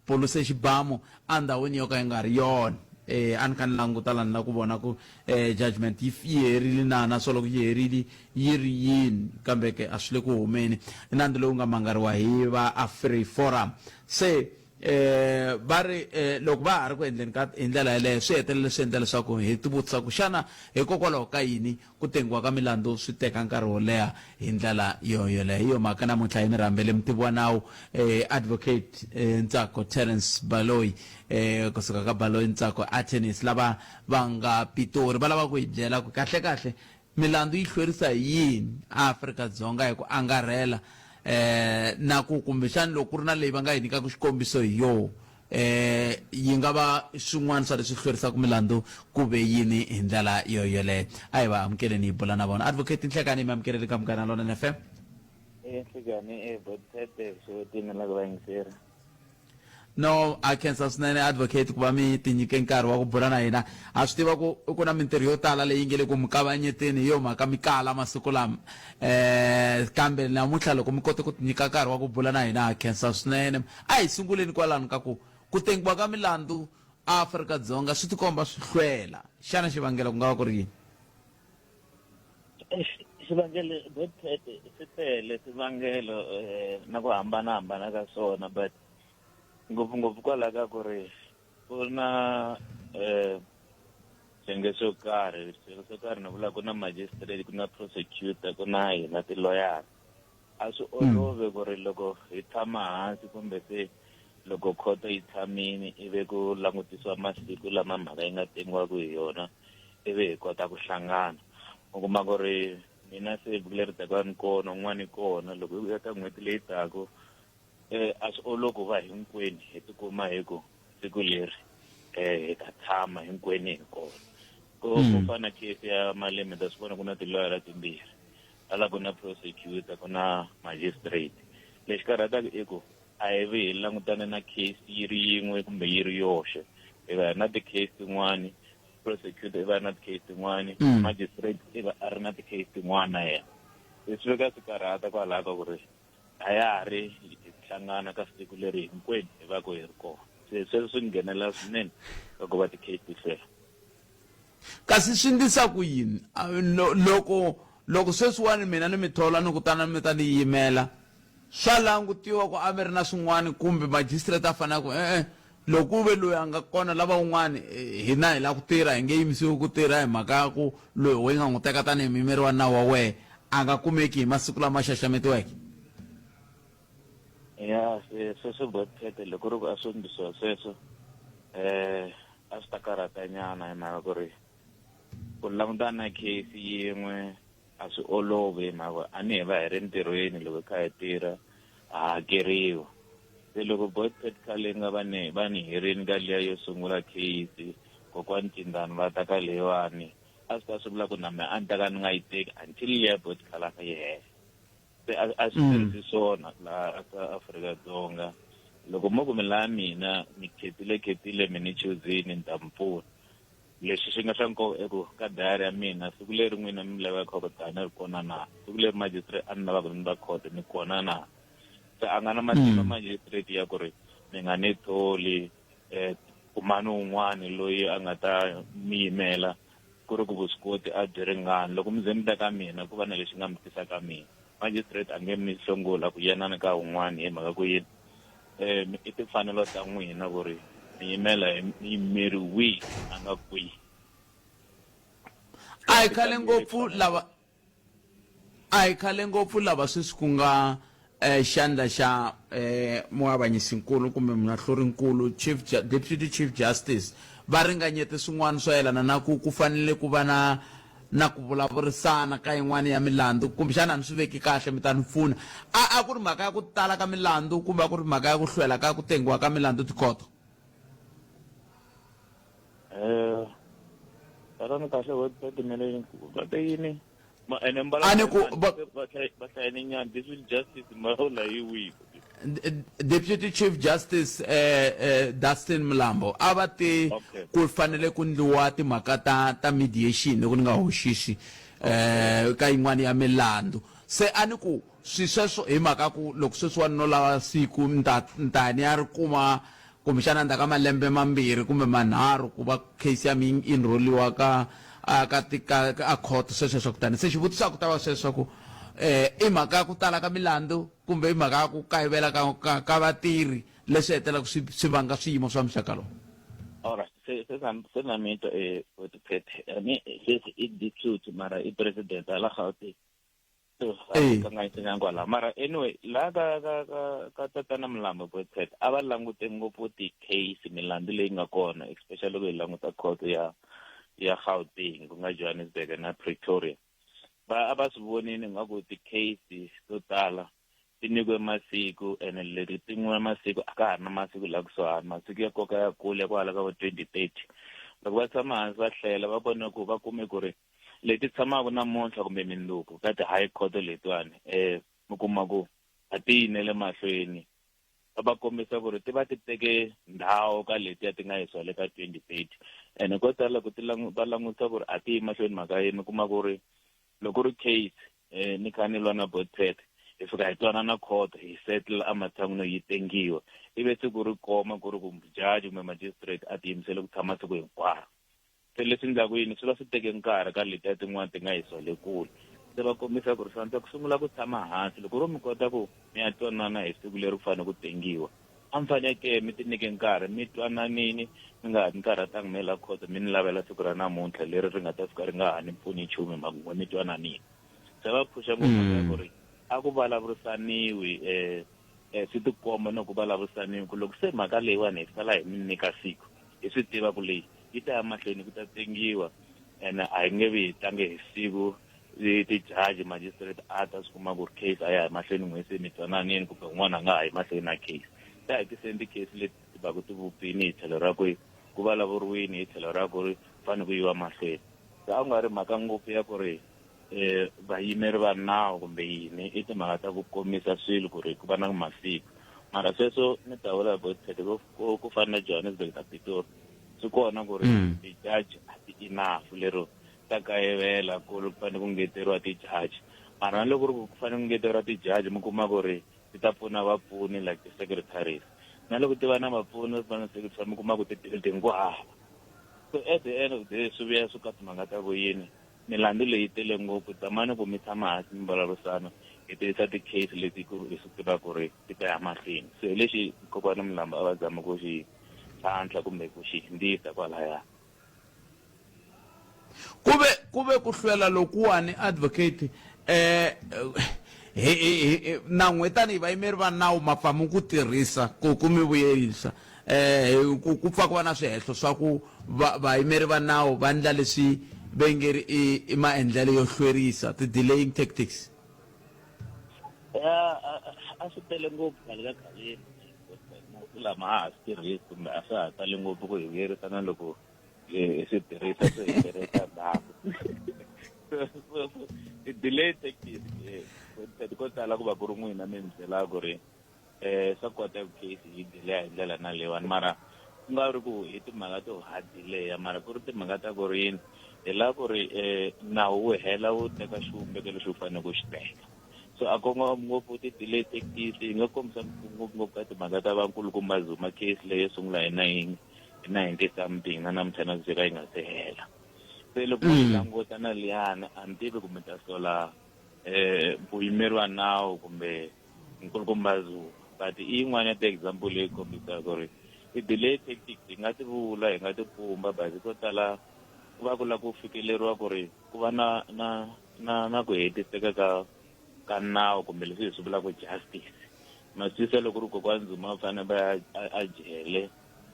poluse xibamu endhawini yo ka yi nga ri yona eh a ni kha ni languta la ni la ku vona ku eh judgment yi yi herile na naswona loko yi herile yi ri yini kambe ke a swi le ku humeni i nandzu lowu nga mangariwa hi va AfriForum se Eh, va ri eh, loko va ha ri ku endleni ka hi ndlela yeleyo swi hetelele swi endla leswaku hi tivutisa ku xana hikokwalaho ka yini ku tengiwa ka milandzu swi teka nkarhi wo leha hi ndlela yo yoleyo hi yo mhaka namuntlha hi mi rhambele mutivi wa nawu eh, advocate eh, Ntsako Terence Baloyi eh, kusuka ka Baloyi Ntsako Attorneys lava va nga Pitori va lava ku hi byela ku kahle kahle Milandzu yi hlwerisa hi yini aAfrika-Dzonga hi ku angarhela na ku kumbexana loko ku ri na leyi va nga yi nyikaka xikombiso hi yoho yi nga va swin'wana swa leswi hlwerisaka milandzu ku ve yini hi ndlela yo yoleyo. A hi va amukeleni hi bula na vona. Advocate Nhlekani hi mi amukeleni ka Munghana Lonene FM. Nhlekani, Botete, xewetini la ku vayingiseri. No, a khensa swinene advocate ku va mi tinyike nkarhi wa ku bula na hina. Ha swi tiva ku ku na mintirho yo tala leyi nge le ku mi kavanyeteni hi yo mhaka mi kala masiku lama. Eh kambe namuntlha loko mi kote ku tinyika nkarhi wa ku bula na hina ha khensa swinene. A hi sunguleni kwalano ka ku ku tengiwa ka milandzu aAfrika-Dzonga swi tikomba swi hlwela. Xana xivangelo ku nga va ku ri yini? Xivangelo botete swi tele swivangelo eh, na ku hambanahambana ka swona but ngopfungopfu kwalaho ka ku ri ku na um swiyenge swo karhi swiyenge swo karhi ni vula ku na magistrate ku na prosecutor ku na hina tiloyara a swi olovi ku ri loko hi tshama hansi kumbe se loko khoto yi tshamini ivi ku langutisiwa masiku lama mhaka yi nga tengiwaka hi yona ivi hi kota ku hlangana u kuma ku ri mina se vhiki leri taka ni kona un'wana i kona loko hi ya ka n'hweti leyi taka eh a swi olovi ku va hinkwenu hi tikuma hi ku siku leri eh hi ta tshama hinkwenu hi kona ku ku mm. fana case ya maleme ta swi vona ku na tiloyara timbirhi hala ku na prosecutor ku na magistrate lexi karhataka i ku a hi vi hi langutane na case yi ri yin'we kumbe yi ri yoxe hi va hi na ti-case tin'wani prosecutor i va ri na ti-case tin'wani mm. magistrate i va a ri na ti-case tin'wana na yena leswi veka swi karhata kwalaho ka ku ri a ya ha ri hi hlangana ka siku leri hinkwenu hi va ku hi ri kona se sweswo swi nghenela swinene ka ku va ti-case ti hlwela kasi swi ndlisa ku yini loko loko sweswiwani mina ni mi thola ni ku tana mi ta ni yimela swa langutiwa ku a mi ri na swin'wana kumbe magistrate a fanele ku e-e loko ku ve loyi a nga kona lava un'wana eh, hina hi lava ku tirha hi nge yimisiwi ku tirha hi mhaka ya ku loyi we nga n'wi teka tanihi muyimeri wa nawu wa wehe a nga kumeki hi masiku lama xaxametiweke ya se sweswo botete loko ri ku a swo ndlisiwa sweswo eh a swi ta karhatanyana hi mhaka ku ri ku langutana na case yin'we A swi olovi hi mhaka ku a ni hi va hi ri ntirhweni loko hi kha hi tirha ha hakeriwa se loko boy pet khale nga va ni va ni hirini ka liya yo sungula case kokwani Cindani va ta ka leyiwani a swi ta swi vula ku na mina a ni ta ka ni nga yi teki until liya boy khalanga yi hela se a a swi tirhisi swona laha ka Afrika-Dzonga loko mo ku mi laya mina ni khetile khetile mi ni chuzini ni ta mi pfuna Lexi xi nga xa nkoka i ku, ka dayari ya mina, siku leri n'wina mi lavaka khoto ni ri kona na? Siku leri majisitireti a ni lavaka ni va khoto ni kona na? Se a nga na matimba majisitireti ya ku ri mi nga ni tholi, kumani un'wana loyi a nga ta mi yimela, ku ri ku vuswikoti a byi ringani. Loko mi ze mi ta ka mina, ku va na lexi nga mi tisa ka mina. Magistrate a nge mi hlongola ku yenani ka un'wana hi mhaka ku yini um i timfanelo ta n'wina ku ri mi yimela hi muyimeri wihi a nga kwihi. A hi khale ngopfu lava a hi khale ngopfu lava sweswi ku nga eh, xandla xa eh, muavanyisinkulu kumbe muahlurinkulu chief deputy chief justice va ringanyete swin'wana swo yelana na ku ku fanele ku va na na ku vulavurisana ka yin'wana ya milandzu kumbexana a ni swi veki kahle mi ta ni pfuna a a ku ri mhaka ya ku tala ka milandzu kumbe a ku ri mhaka ya ku hlwela ka ku tengiwa ka milandzu tikhoto Eh, tatana kahle website va te yini Ma ene A ni ku va va hlayeni nyana this will justice mavula hi wihi Deputy Chief Justice eh, eh, Dustin Mlambo a va te Okay. ku fanele ku ndliwa timhaka ta ta mediation loko ni nga hoxisi eh ka yin'wana ya milandzu se a ni ku swi sweswo hi mhaka ku loko sweswiwani no lava siku ni ta ni ta ya ni ya ri kuma kumbexana endzhaku ka malembe mambirhi kumbe manharhu ku va case ya mi yi enroliwa ka a ka ti ka a court sweswo swa kutani se xivutiso a ku ta va sweswo ku eh i mhaka ya ku tala ka milandzu kumbe i mhaka ya ku kayivela ka ka, ka vatirhi leswi hetelelaka swi swi vanga swiyimo swa muxaka lowu Alright, se se na se na mi twa eh Phethe. Ani sweswi i deputy mara i president ala Gauteng. So a Eh. kanganyisanyana kwalaho mara anyway laha ka ka ka ka tatana Mlambo Boypet a va langute ngopfu ti-case milandzu leyi nga kona especially loko hi languta court ya ya Gauteng ku nga Johannesburg na Pretoria va a va swi vonile ngaku ti-case to tala ti nyikiwe masiku ene leti ti nyikiwe masiku a ka ha ri na masiku laha kusuhani masiku ya koka ya kule kwala ka vo 2030 loko va tshama hansi va hlela va vone ku va kume ku ri leti tshamaka namuntlha kumbe mindzuku ka ti-high court letiwani um mi kuma ku a ti yinele mahlweni va va kombisa ku ri ti va ti teke ndhawu ka letiya ti nga yisiwa le ka 2030 ene ko tala loko ti va langutisa ku ri a ti yi mahlweni mhaka yini mi kuma ku ri loko ri case um ni kha ni lwa na botpet hi fika hi twanana court hi settle ematshan'wini yo yi tengiwa ivi siku ri koma ku ri ku judge kumbe magistrate a tiyimisele ku tshama siku hinkwaro Se leswi endlaku yini swi va swi teke nkarhi ka letiya tin'wana ti nga yisiwa le kule. Se va kombisa ku ri swi antswa ku sungula ku tshama hansi loko ro mi kota ku mi ya twanana hi siku leri ku fanele ku tengiwa. A mi faneke mi tinyike nkarhi mi twananini mi nga ha ni karhatangi mi ya la khoto mi ni lavela siku ra namuntlha leri ri nga ta fika ri nga ha ni pfuni nchumu hi mhaka ku n'we mi twananile. Se va phusha ngopfu mhaka ya ku ri a ku vulavurisaniwi um swi tikomba na ku vulavurisaniwi ku loko se mhaka leyiwani hi sala hi mi nyika siku hi swi tiva ku leyi yi ta ya mahlweni ku ta tengiwa ene a hi nge vi hi tlange hi siku ti-judge magistrate a ta swi kuma ku ri case a ya hi mahlweni n'we se mi twananini kumbe un'wana a nga ha yi mahlweni na case ta hi tiseni ti-case leti ti va ku ti vupfini hi tlhelo ra ku ku vulavuriwini hi tlhelo ra ku ri fanele ku yiwa mahlweni se a ku nga ri mhaka ngopfu ya ku ri eh vayimeri va nawu kumbe yini i timhaka ta ku komisa swilo ku ri ku va na masiku mara sweswo ni ta vula botete ku ku fana na Johannesburg na Pretoria swi kona ku ri ti-judge a ti enough lero ta kayivela ku ri ku fanele ku ngeteriwa ti-judge mara na loko ri ku fanele ku ngeteriwa ti-judge mi kuma ku ri ti ta pfuna vapfuni like ti-secretaries na loko ti va na vapfuni va na secretary mi kuma ku ti-building ku hava so at the end of the day swi vuya swi ka timhaka ta ku yini Milandzu leyi yi tele ngopfu, tshamani ku mi tshama hansi mi vulavurisana, hi tirhisa ti-case leti ku hi swi tivaka ku ri ti ta ya mahlweni. Se hi lexi kokwani Mlambo a va zama ku xi tlhantlha kumbe ku xi hindzisa kwalaya. Ku ve ku ve ku hlwela lokuwani advocate eh hi hi na n'we tanihi vayimeri va nawu ma pfa mi ku tirhisa ku ku mi vuyerisa eh ku ku pfa ku va na swihehlo swa ku va vayimeri va nawu va ndla leswi ve nge ri i i maendlelo yo hlwerisa ti delaying tactics. Ya a swi tele ngopfu khale ka khaleni masiku lama a ha swi tirhisi kumbe a swa ha tali ngopfu ku hi vuyerisa na loko hi swi tirhisa swi hi tirhisa ndzhaku ti-delay tactics ko tala ku va ku ri n'wina mi ni byelaka ku ri eh swa koteka ku case yi delay hi ndlela na leyiwani mara ku nga ri ku hi timhaka to ha delay mara ku ri timhaka ta ku ri yini hi lava ku ri um nawu wu hela wu teka xivumbeko lexi wu fanele ku xi teka so a ko ngopfu ti-delay tactics yi nga kombisa ngopfungopfu ka timhaka ta vankulukumba Zuma case leyo sungula hi nine hi ninety something na namuntlha na ku yi nga se hela se loko mo yi languta na liyani a ni tivi kumbe ta sola. eh vuyimeri wa nawu kumbe nkulukumba Zuma but i yin'wana ya ti-example leyi kombisaka ku ri ti-delay tactics hi nga ti vula hi nga ti pumba but ko tala ku va ku lava ku fikeleriwa ku ri ku va na na na na ku hetiseka ka ka nawu kumbe leswi hi swi vulaka justice ma twisisa loko ri kokwani Zuma va fanele va ya a jele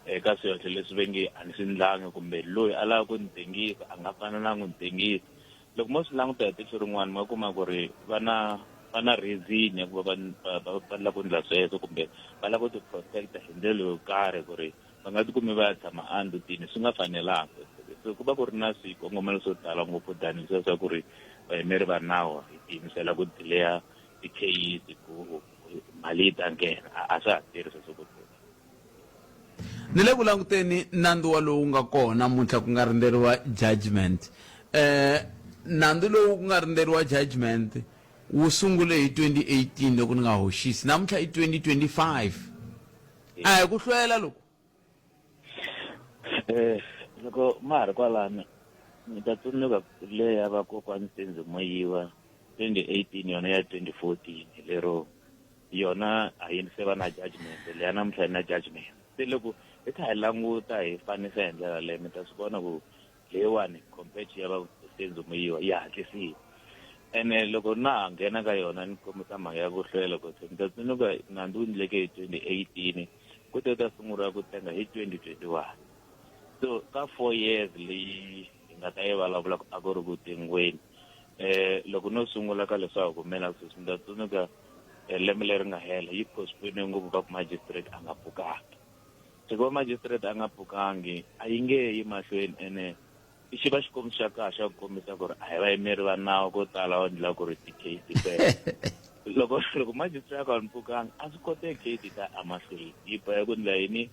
eka swihehlo leswi ve nge a ni swi ndlangi kumbe loyi a lava ku ni tengisa a nga fanelanga ku ni tengisa loko mo swi languta hi tihlo rin'wana mi nga kuma ku ri va na va na reason ya ku va va va va lava ku endla sweswo kumbe va lava ku ti protect hi ndlela yo karhi ku ri va nga tikumi va ya tshama endzhutini swi nga fanelanga so ku va ku ri na swikongomelo swo tala ngopfu than leswiya swa ku ri vayimeri va nawu hi tiyimisela ku delay tikheyisi ku mali yi ta nghena a swa ha tirhi sweswo ku tlula Ni le ku languteni nandzu wa lowu nga kona namuntlha ku nga rindzeriwa judgment. Eh nandzu lowu ku nga rindzeriwa judgment wu sungule hi 2018 loko ni nga hoxisi. Namuntlha i 2025. A hi ku hlwela loku. Eh loko ma ha ri kwalano ni ta tsundzuka leya vakokwani Senzo Meyiwa 2018 yona ya 2014 lero yona a yi se va na judgment leya namuntlha yi na judgment se loko hi kha hi languta hi fanisa hi ndlela leyo mi ta swi vona ku leyiwani compared to ya va Senzo Meyiwa yi hatlisile ene loko na ha nghena ka yona ni kombisa mhaka ya ku hlwela ku se mi ta tsundzuka nandzu wu endleke hi 2018 ku te ta sunguriwa ku tenga hi 2021 so ka 4 years leyi hi nga ta yi vulavula a ku ri ku tengweni eh loko no sungula ka leswaku kumela sweswi mi ta tsundzuka eh, lembe leri nga hela yi postpone ngopfu va ku magistrate a nga pfukangi se ku va magistrate a nga pfukangi a yi nge yi mahlweni ene i xi va xikombiso xa kahle xa ku kombisa ku ri a hi vayimeri va nawu ko tala va endlela ku ri ti-case ti fela loko loko magistrate a ka ni pfukanga a swi koteki case yi ta emahlweni yi boheka ku endla yini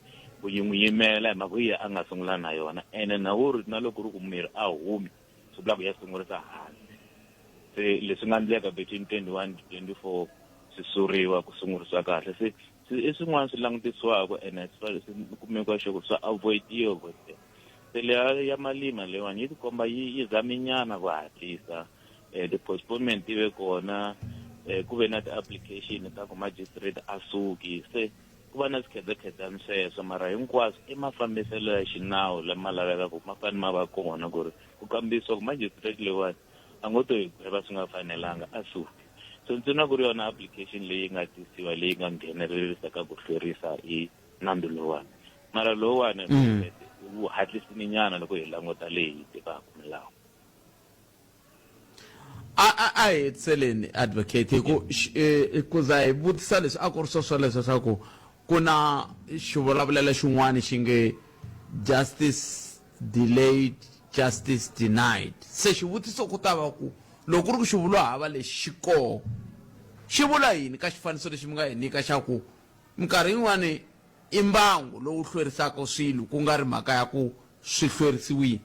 ku yi n'wi yimela hi mhaka ku yi a nga sungula na yona ene na wu ri na loko ri ku mirhi a humi swi vula ku ya sungurisa hansi se leswi nga endleka between 21 to 24 swi suriwa ku sungurisiwa kahle se i swin'wana swi langutisiwaka ene swi kumekiwa xo swa avoidiwa se leya ya malima leyiwani yi tikomba yi yi zaminyana ku hatlisa um ti-postponement ti ve kona um ku ve na ti-application ta ku magistrate a suki se ku va na swikhedzekhedzani sweswo mara hinkwaswo i mafambiselo ya xinawu lama lavekaka ma fanele ma va kona ku ri ku kambisiwa ku magistrate leyiwani a ngo to hi gweva swi nga fanelanga a suki so ntsena ku ri yona application leyi nga tisiwa leyi nga nghenelerisa ka ku hlwerisa hi nandzu lowuwani mara lowuwani wu hatlisini nyana loko hi languta leyi hi tivaka milawu a a a hi hetiseleni advocate hi ku eh, ku za hi vutisa leswi a ku ri swo swoleswo swa ku ku na xivulavulelo xin'wana xi nge justice delayed justice denied se xivutiso ku ta va ku loko ku ri ku xivulwa hava lexi xi koho xi vula yini ka xifaniso lexi mi nga hi nyika xa ku minkarhi yin'wani i mbangu lowu hlwerisaka swilo ku nga ri mhaka ya ku swi hlwerisiwile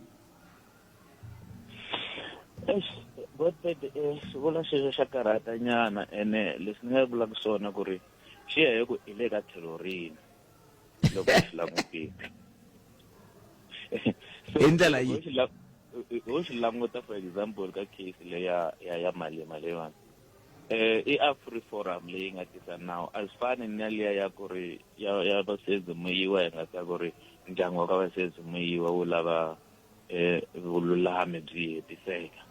Eish, Godfred, eh, xivulwa xexo xa karhata nyana ene leswi ni nga vulaka swona ku ri xi ya hi ku i le ka tlhelo rini loko u xi langutile So, Hi ndlela yihi? ho xi la- ho xi languta for example ka case leya ya ya Malema leyiwani eh i Afri Forum leyi nga tisa nawu a swi fani na liya ya ku ri ya ya Vasenzi Muyiwa hi nga ta ku ri ndyangu wa ka Vasenzi Muyiwa wu lava eh vululami byi hetiseka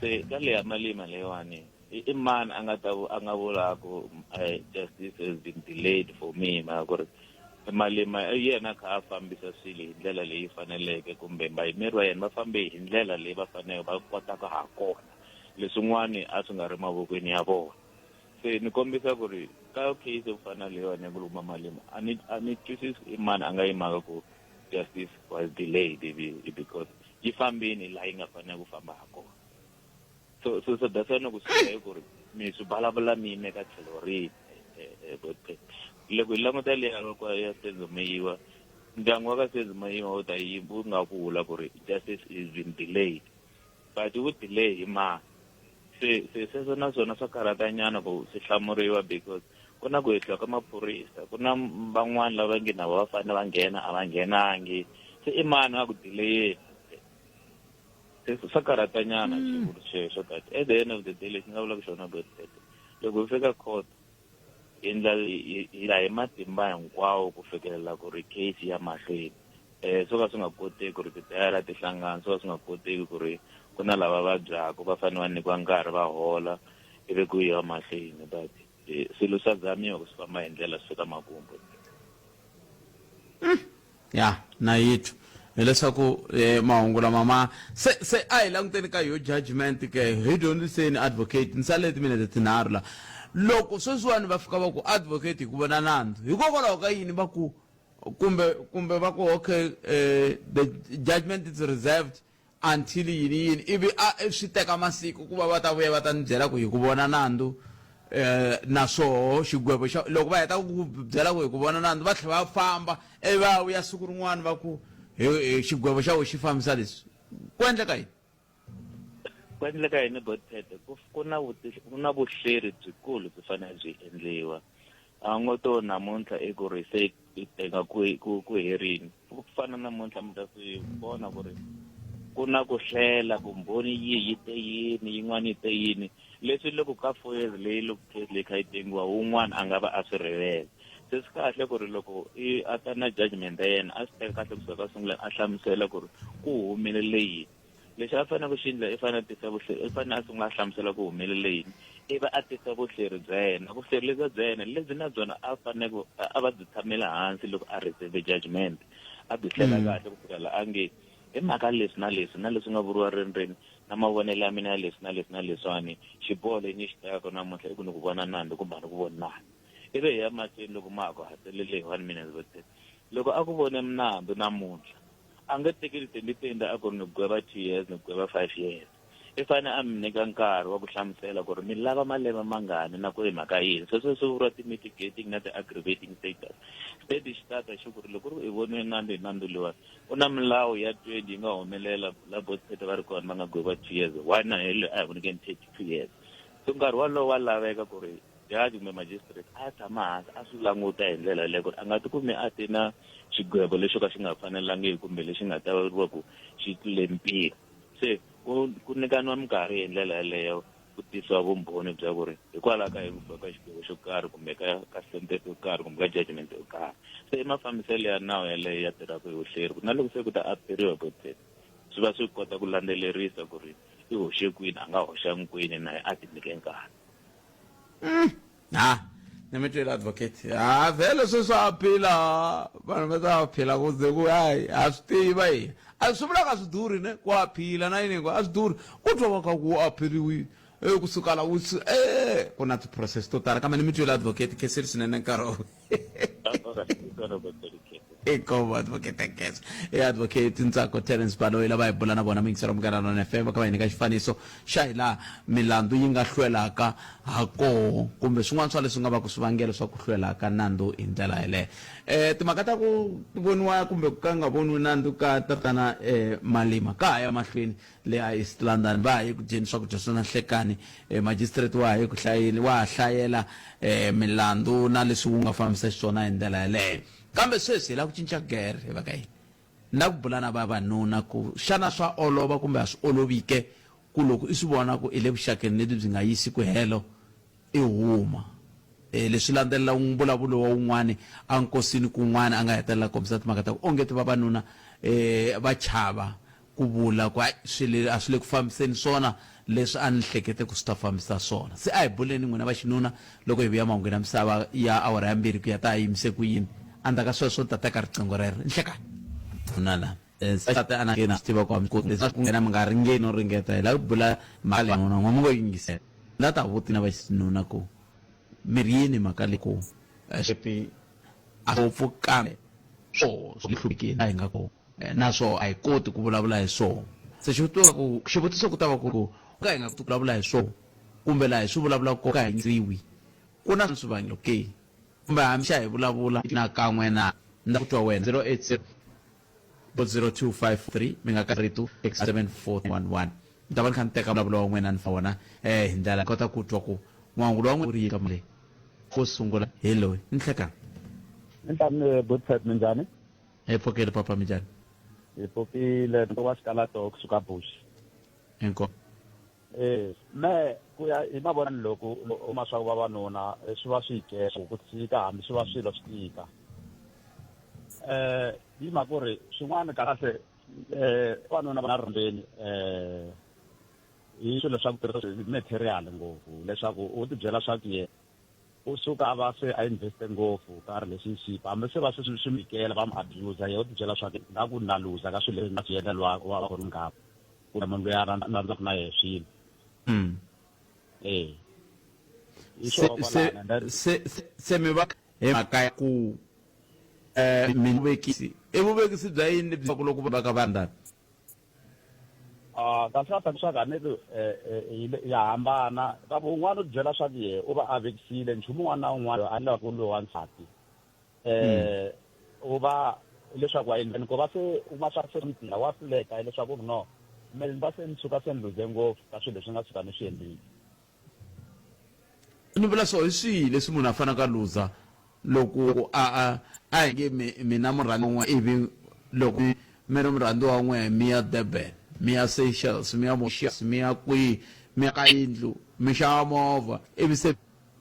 se ka leya Malema leyiwani i i mani a nga ta a nga vula ku eh, justice has been delayed for me mhaka ku ri Malema i yena a kha a fambisa swilo hi ndlela leyi faneleke kumbe vayimeri va yena va fambe hi ndlela leyi va faneleke va kotaka ha kona leswin'wani a swi nga ri mavokweni ya vona se ni kombisa ku ri ka case yo fana na leyiwani ya Nkulukumba Malema a ni a ni twisisi i mani a nga yimaka ku justice was delayed because yi fambini laha yi nga fanela ku famba ha kona so so so that's why ni ku swi ku ri mi swi vulavula mi yime ka tlhelo rihi eh, eh, loko hi languta leya ya Senzo Meyiwa ndyangu wa ka Senzo Meyiwa wu ta yi wu nga vula ku ri justice is been delayed but wu delay hi mani se se sweswo na swona swa karhatanyana ku swi hlamuriwa because ku na ku hehliwa ka maphorisa ku na van'wani lava nge na va fanele va nghena a va nghenangi se i mani a ku delayeni. Se swa karhatanyana xivulu xexo, but at the end of the day lexi ni nga vulaka xona Godfred, loko hi fika court hi endla hi hi hi matimba hinkwawo ku fikelela ku ri case ya mahlweni. Um swo ka swi nga koteki ku ri titayara ti hlangana, swo ka swi nga koteki ku ri ku na lava vabyaka va fanele va nyikiwa nkarhi va hola ivi ku yiwa mahlweni, but swilo swa zamiwa ku swi famba hi ndlela swi fika makumu. Ya na yitwa hileswaku eh, mahungu lama ma se se a hi languteni ka yo judgment ke hi dyondziseni advocate ni sale timinete tinharhu la loko sweswiwani va fika va ku advocate hi ku vona nandzu hikokwalaho ka yini va ku kumbe kumbe va ku okay eh, the judgment is reserved until yini yini ivi a swi teka masiku ku va va ta vuya va ta ni byela ku hi ku vona nandzu eh naswoho xigwevo xa loko va heta ku byela ku hi ku vona nandzu va tlhela va famba ivi va vuya siku rin'wana va ku hi xigwevo xa wena xi fambisa leswi ku endleka yini? Ku endleka yini Botpete? Ku ku na ku na vuhleri byikulu byi fanele byi endliwa. A ngo to namuntlha i ku ri se i tenga ku ku ku herini. Ku fana namuntlha mi ta swi vona ku ri ku na ku hlela vumbhoni yihi yi te yini yin'wana yi te yini leswi loko ka four years leyi loko case leyi kha yi tengiwa wun'wana a nga va a swi rivele se swi kahle ku ri loko i a ta na judgment ya yena a swi teka kahle kusuka ka sungula a hlamusela ku ri ku humelele yini Lexi a fanele ku xi endla i fanele a tisa vuhleri, i fanele a sungula a hlamusela ku humelele yini, ivi a tisa vuhleri bya yena. Vuhleri lebyiya bya yena lebyi na byona a fanele ku a va byi tshamela hansi loko a reserve judgment, a byi hlela kahle ku fika la a nge hi mhaka leswi na leswi na leswi nga vuriwa rini rini na mavonelo ya mina ya leswi na leswi na leswiwani, xiboho lexi ni xi tekaka namuntlha i ku ni ku vona nandzu kumbe a ni ku voni nandzu. Ivi hi ya mahlweni loko ma ha ku hakelele hi one minute va loko a ku vone nandzu namuntlha A nge tekeli tenditenda a ku ri ni gweva 2 years ni gweva 5 years. I fane a mi nyika nkarhi wa ku hlamusela ku ri mi lava malembe mangani na ku ri hi mhaka yini. Sweswo swi vuriwa ti-mitigating na ti-aggravating status. Steady xi tata xi ku ri loko ku ri ku i voniwe nandzu hi nandzu luwa, ku na milawu ya 20 yi nga humelela la Botshethe va ri kona va nga gweviwa 2 years, why na hi loyi a hi n'wi nyikeni 32 years. So nkarhi walowo wa laveka ku ri judge kumbe magistrate a tshama hansi a swi languta hi ndlela yaleyo ku ri a nga tikumi a te na xigwevo lexo ka xi nga fanelangiki kumbe lexi nga ta vuriwa ku xi tlule mpimo. Se ku ku nyikaniwa minkarhi hi ndlela yaleyo ku tisiwa vumbhoni bya ku ri hikwalaho ka yini ku fika ka xigwevo xo karhi kumbe ka ka sentence yo karhi kumbe ka judgment yo karhi. Se i mafambiselo ya nawu yaleyo ya tirhaka hi vuhleri ku na loko se ku ta aperiwa swi va swi kota ku landzelerisa ku ri i hoxe kwini a nga hoxangi kwini na ye a ti nyike nkarhi. Ha ni mi twile advocate ha vhele sweswi a phila vanhu va ta phila ku ze ku hayi ha swi tiva hina a swi vulaka swi durhi ne ku a phila na yini a swi durhi ku twa va kha ku a phiriwile e kusuka la wu e ku na ti-process to tala kambe ni mi twile advocate khensile swinene nkarhi Inkomu advocate Nkhensa. I advocate Ntsako Terence Baloyi lava hi bula na vona muyingiseri wa Munghana Lonene FM va kha va hi nyika xifaniso xa hi laha milandzu yi nga hlwelaka ha koho kumbe swin'wana swa leswi nga va ku swivangelo swa ku hlwela ka nandzu hi ndlela yeleyo. Timhaka ta ku voniwa kumbe ku ka nga voniwi nandzu ka tatana Malima ka ha ya mahlweni le a East London va ha ye ku dyeni swakudya swa na nhlekani. Magistrate wa ha ye ku hlayeni wa ha hlayela milandzu na leswi wu nga fambisa xiswona hi ndlela yeleyo. Kambe sweswi hi lava ku cinca gere hi va ka yini? Ni lava ku bula na vavanuna ku xana swa olova kumbe a swi olovi ke ku loko i swi vona ku i le vuxakeni lebyi byi nga yisi ku helo i huma. E, leswi landzelela mbulavulo wa wun'wana enkosini kun'wana a nga hetelela a kombisa timhaka ta ku onge ti vavanuna e, va chava ku vula ku hayi swilo a swi le ku fambiseni swona leswi a ni hlekete ku swi ta fambisa swona. Se a hi buleni n'wina va xinuna loko hi vuya mahungwini ya misava ya awara ya mbirhi ku ya ta ha yimise ku yini. Endzhaku ka sweswo ni ta teka riqingho rero. Nhlekani. Nuna la. Nsati a na swi tiva ku a mi koti ku nghena mi nga ringeti no ringeta hi lava ku bula mhaka leyi nuna n'we mi ngo yingisela. La ta vuti na va xinuna ku mi ri yini mhaka leyi ku a ngopfu kambe swo swi hlupekile a hi nga ko. Naswo a hi koti ku vulavula hi swoho. Se xivutiso ku xivutiso ku ta va ku ri ku ka hi nga koti ku vulavula hi swoho kumbe laha hi swi vulavulaka kona ka hi ndziwi ku na swivangelo ke? Kumbe hambi xa hi vulavula na kan'we na na ku twa wena 080 00253 mi nga ka rito 7411 ni ta va ni kha ni teka mbulavulo wa n'wina ni fa wona eh hi ndlela ni kota ku twa ku n'wangulo wa n'wina wu ri yini ka mali wo sungula hi loyi ni hlekani. Minjhani Bootpet minjhani? Hi pfukile papa minjhani? Hi pfukile ni wa xikalato kusuka Bush. Inkomu. Eh, me ku ya hi mavonelo loko u ma swa ku vavanuna eh, swi va swi yi ku tshika hambi swi va swilo swi tika eh hi mhaka ku ri swin'wana kahle eh vavanuna va na rhambeni eh hi swilo swa ku tirhisa material ngopfu leswaku u tibyela swa ku yena u suka a va se a investe ngopfu ka relationship hambi se va se swi swi mikela va mu abuser yena u tibyela swa ku nga ku na luza ka swilo leswi nga swi endla loyi wa ku ri nghapu kumbe munhu loyi a rhandzaka na yena swilo eh hi se se se se mi va hi mhaka ya ku eh mi vuvekisi i vuvekisi bya yini lebyi ku loko va ka va ndani Ah, kahle kahle leswaku a ni ri eh, eh, ya hambana ka un'wana u byela swa ku ye u va a vekisile nchumu un'wana na un'wana a endlaka loyi wa nsati um u va leswaku wa endleni ku va se u ma swa se mutila wa hluleka leswaku no me ni va se ni suka se ni luze ngopfu ka swilo leswi nga tshuka ni swi endlile Ni vula swo hi swihi leswi munhu a faneleke a luza loko a a a hi nge mi mi na murhandziwa wun'we ivi loko mi ri murhandziwa wun'we mi ya Durban mi ya Seychelles mi ya Mauritius mi ya kwihi mi aka yindlu mi xava movha ivi se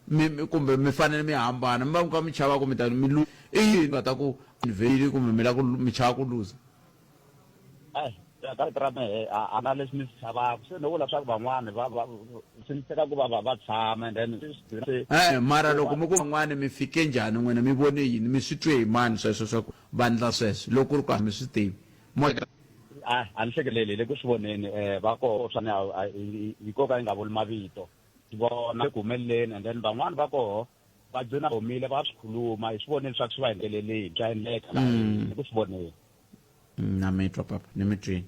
mi mi kumbe mi fanele mi hambana mi va mi kha mi chava ku mi ta mi lu i yini nga ta ku ni kumbe mi lava ku mi chava ku luza. Ai, ka rito ra mehe a a na leswi ni swi chavaka se no vula swa ku van'wani va va swi ni teka ku va va va tshama and then se E-e, mara loko mi ku van'wani mi fike njhani n'wina mi vone yini mi swi twe hi mani sweswo swa ku va ndla sweswo loko ku ri ku a mi swi tivi mo a a ni hlekeleli hi le ku swi voneni um va koho swa ni hi ko ka yi nga vuli mavito vona ku humeleleni and then van'wani va koho va gcina humile va swi khuluma hi swi vonile swa ku swi va endleleleni swa endleka laha hi ku swi voneni Na mi twa papa, ni mi twini.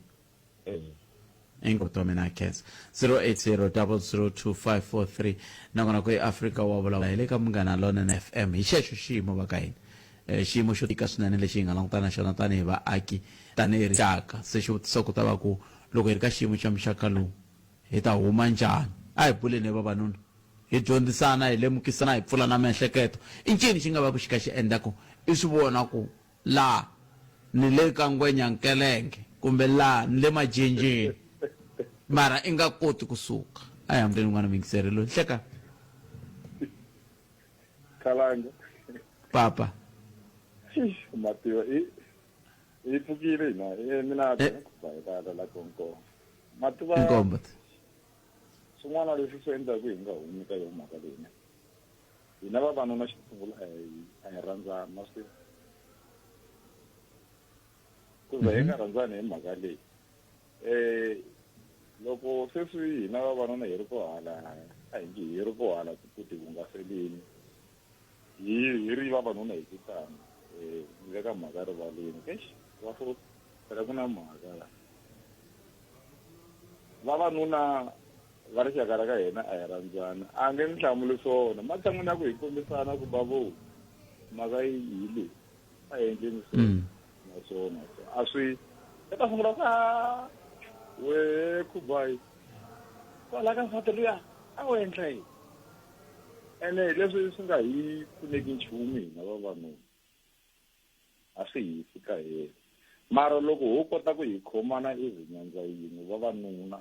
Inkoto wa mina khensa. 0800002543 nakona ku eAfrika wa vulavula hi le ka Munghana Lonene FM hi xexo xiyimo va ka hina. Eh, xiyimo xo tika swinene lexi hi nga langutana na xona tanihi vaaki tanihi rixaka. Se xivutiso ku ta va ku loko hi ri ka xiyimo xa muxaka lowu hi ta huma njhani? A hi buleni hi vavanuna, hi dyondzisana, hi lemukisana, hi pfulana miehleketo. I ncini xi nga va ku xi kha xi endla ku i swi vona ku Laha ni le ka Ngwenya-Nkelenge kumbe laha ni le Majenjeni mara i nga koti ku suka. A hi hambeni n'wana muyingiseri loyi. Hleka. Khalanga. Papa. Mativa i i pfukile hina e mina eh. ku la konko. Mativa. Inkombo. Swin'wana leswi swi endlaka hi nga humi ka yona mhaka leyi. Hina vavanuna xo sungula a hi a hi rhandzani ma swi tiva ku za hi nga rhandzani hi mhaka leyi eh loko sweswi hina vavanuna hi ri ko hala a hi nge hi ri ko hala ku ti hungaseleni hi hi ri vavanuna hi titano eh ni veka mhaka rivaleni eish va so phela ku na mhaka la vavanuna va rixaka ra ka hina a hi rhandzani a nge ni hlamuli swona matshan'wini ya ku hi kombisana ku bavo mhaka yi hi leyi a hi endleni so na so na so a swi i ta sungula ku a we khubayi kwala ka nsati luya a wu endla yini ene leswi swi nga hi pfuneki nchumu hina vavanuna a swi hi fika helo mara loko ho kota ku hi khomana as nyandza yin'we vavanuna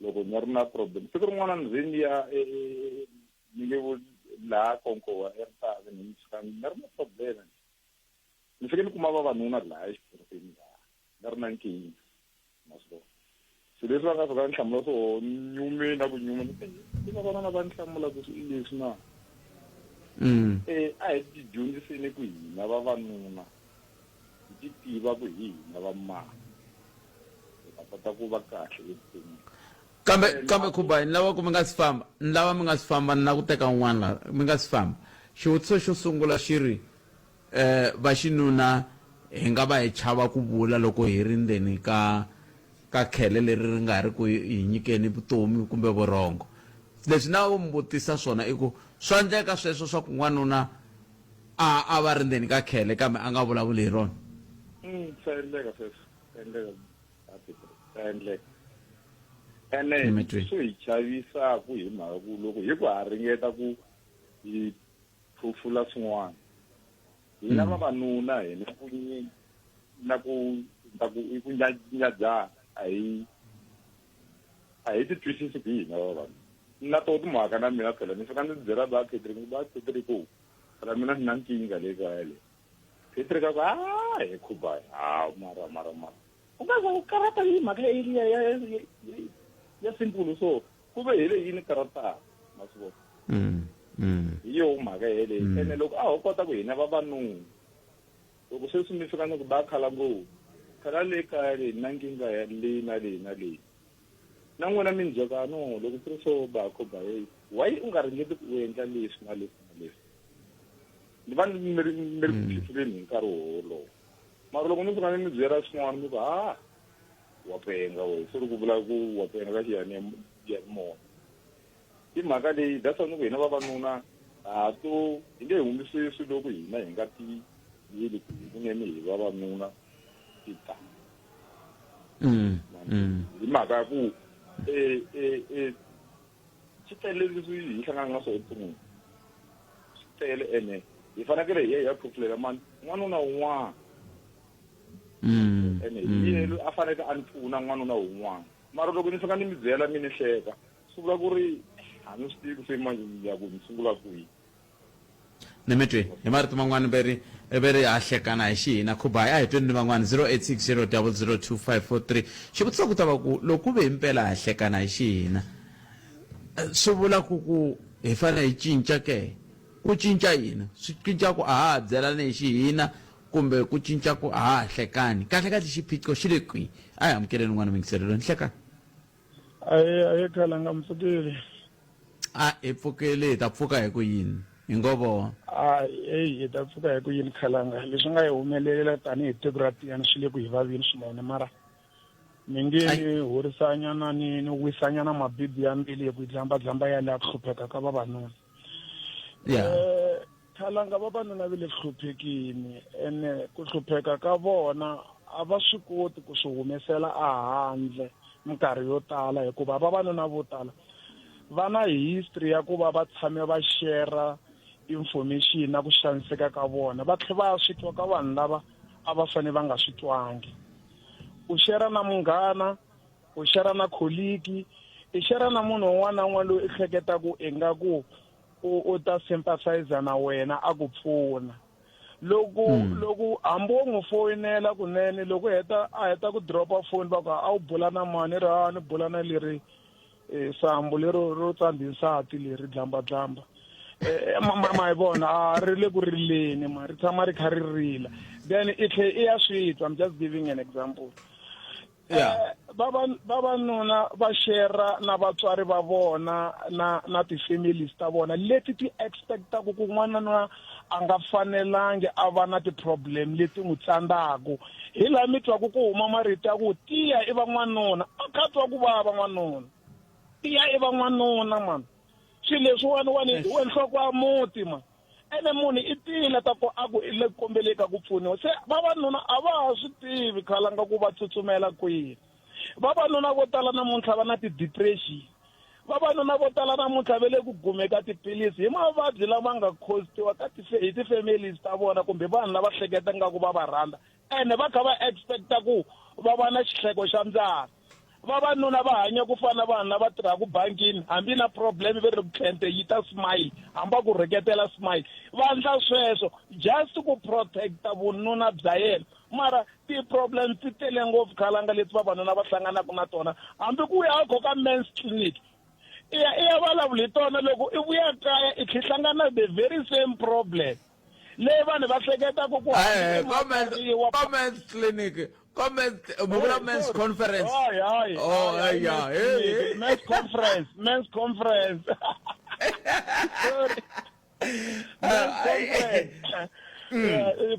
loko ni ri na problem siku rin'wana ni ze ni ya e, e, e, ni nge laha konkowa eRitavi ni fika ni ri na problem ni fike ni kuma vavanuna laha exiphoriseni laha ni ri na nkingha ma swi vona swilo leswi va nga fika ni hlamula swo nyume na ku nyuma i vavanuna va ni hlamula ku swi leswi na a hi ti dyondziseni ku hina vavanuna hi ti tiva ku hi hina va mani hi ta kota ku va kahle evuton'wini kambe kambe khuba ni lava ku mi nga si famba ni lava mi nga si famba ni la ku teka un'wana la mi nga si famba xivutiso xo sungula xi ri eh va xinuna hi nga va hi chava ku vula loko hi ri ndzeni ka ka khele leri ri nga ri ku hi nyikeni vutomi kumbe vurhongo leswi na mi vutisa swona i ku swa endleka sweswo swa ku n'wanuna a a va ri ndzeni ka khele kambe a nga vulavuli hi rona mm, swa endleka sweswo swa endleka swa endleka ene swi hi chavisaku hi mhaka ku loko hi ku ha ringeta ku hi phofula swin'wana hina mm. vavanuna hi na ku na ku na ku ku nyadzana a hi A hi ti twisisi ku hina vavanuna. Na to timhaka na mina phela ni fika ni byela ba Patrick ni ba Patrick ku phela mina ni na nkingha le kaya le. Patrick a ku a he Khubayi ha mara mara mara u nga za u karata hi mhaka ya ya ya ya simple so ku ve hi le yini karata ma swi vona. Hi yo mhaka yeleyo ene loko a ho kota ku hina vavanuna loko sweswi mi fika ni ku ba khala ngopfu phela le kaya leyi na nkingha ya leyi na leyi na leyi na n'wina mi ni byela no loko ku ri so ba khoba hey why u nga ringeti ku endla leswi na leswi na leswi ni va mi ri mi ri ku phifuleni hi nkarhi wolowo mara loko ni fika ni mi byela swin'wana mi ku ha wa penga we se ri ku vula ku wa penga ka xiyanimoya i mhaka leyi that's why ni ku hina vavanuna ha to hi nge humi sweswi loko hina hi nga ti yeli ku hi kunene hi vavanuna ti ta hi mhaka ya ku swi tele leswi hi hlanganaka na swona evuton'wini swi tele ene hi fanekele hi ya hi ya phofulela mani n'wanuna wun'wana ene hi yena loyi a faneleke a ni pfuna n'wanuna wun'wana mara loko ni fika ni mi byela mi ni hleka swi vula ku ri a ni swi tivi se manje ni ya ku ni sungula kwihi ni mi twi hi marito man'wana ve ri ve ri ha hlekana hi xihina khubayi a hi tweni ni van'wana 0860002543 xivutiso ku ta va ku loko ku ve himpela ha hlekana hi xihina swi vula ku ku hi fanele hi cinca ke ku cinca yini swi cinca ku a ha ha byelani hi xihina kumbe ku cinca ku a ha ha hlekani kahle kahle xiphiqo xi le kwihi a hi amukeleni n'wana mingiselelo ni hlekani Aye, aye khalanga mpfukile. A hi pfukile hi ta pfuka hi ku yini? Hi ngo vona. A eyi hi ta pfuka hi ku yini khalanga? Leswi nga hi humelelela tanihi tiko ra tiyani swi le ku hi vavini swinene mara ni nge ni horisanyana ni ni wisanyana mabibi ya mbilu hi ku dlamba-dlamba ya laha ku hlupheka ka vavanuna. Yeah. Eh, Khalanga vavanuna va le ku hluphekini ene ku hlupheka ka vona a va swi koti ku swi humesela ehandle minkarhi yo tala hikuva vavanuna vo tala va na history ya ku va va tshame va share information na ku xaniseka ka vona va tlhela va ya swi twa ka vanhu lava a va fanele va nga swi twangi u share na munghana u share na colleague i share na munhu un'wana na un'wana loyi i hleketaku ingaku u u ta sympathizer na wena a ku pfuna loko mm. loko hambi wo n'wi foyinela kunene loko heta a heta ku dropa foni va ku a wu bula na mani ri a ni bula na leri eh, sambu lero ro tsandhi nsati leri dlamba dlamba eh, eh, ma yi vona a ri le ku rileni ma ri tshama ri kha ri rila then i tlhe i ya swi twa i'm just giving an example yeah. Eh, vavanuna va shera na vatswari va vona na na ti-families ta vona leti ti expectaku ku n'wanuna a nga fanelangi a va na ti-problem leti n'wi tsandzaka hi laha mi twaku ku huma marito ya ku tiya i va n'wanuna a kha twa ku vava n'wanuna tiya i va n'wanuna mani swilo leswiwani wani hi we nhloko ya muti mani ene munhu i tile ta ku a ku i le ku kombeleni ka ku pfuniwa se vavanuna a va ha swi tivi khalanga ku va tsutsumela kwihi vavanuna vo tala namuntlha va na ti-depression vavanuna vo tala namuntlha va le ku gumeka tiphilisi hi mavabyi lama nga khostiwa ka hi ti-families ta vona kumbe vanhu lava hleketa nga ku va va rhandza ene va kha va expecta ku va va na xihleko xa mbyana vavanuna va hanya ku fana na vanhu lava tirhaka bankini hambi na problem ve ri client yi ta smile hambi va ku rheketela smile va endla sweswo just ku protecta vununa bya yena mara ti-problem ti tele ngopfu khalanga leti vavanuna va hlanganaka na tona hambi ku ya kho ka men's clinic i ya i ya vulavula hi tona loko i vuya kaya i tlhe hlangana the very same problem leyi vanhu va hleketaka ku comment clinic comment mi vula men's conference hayi hayi oh yeah hey men's conference men's conference sorry men's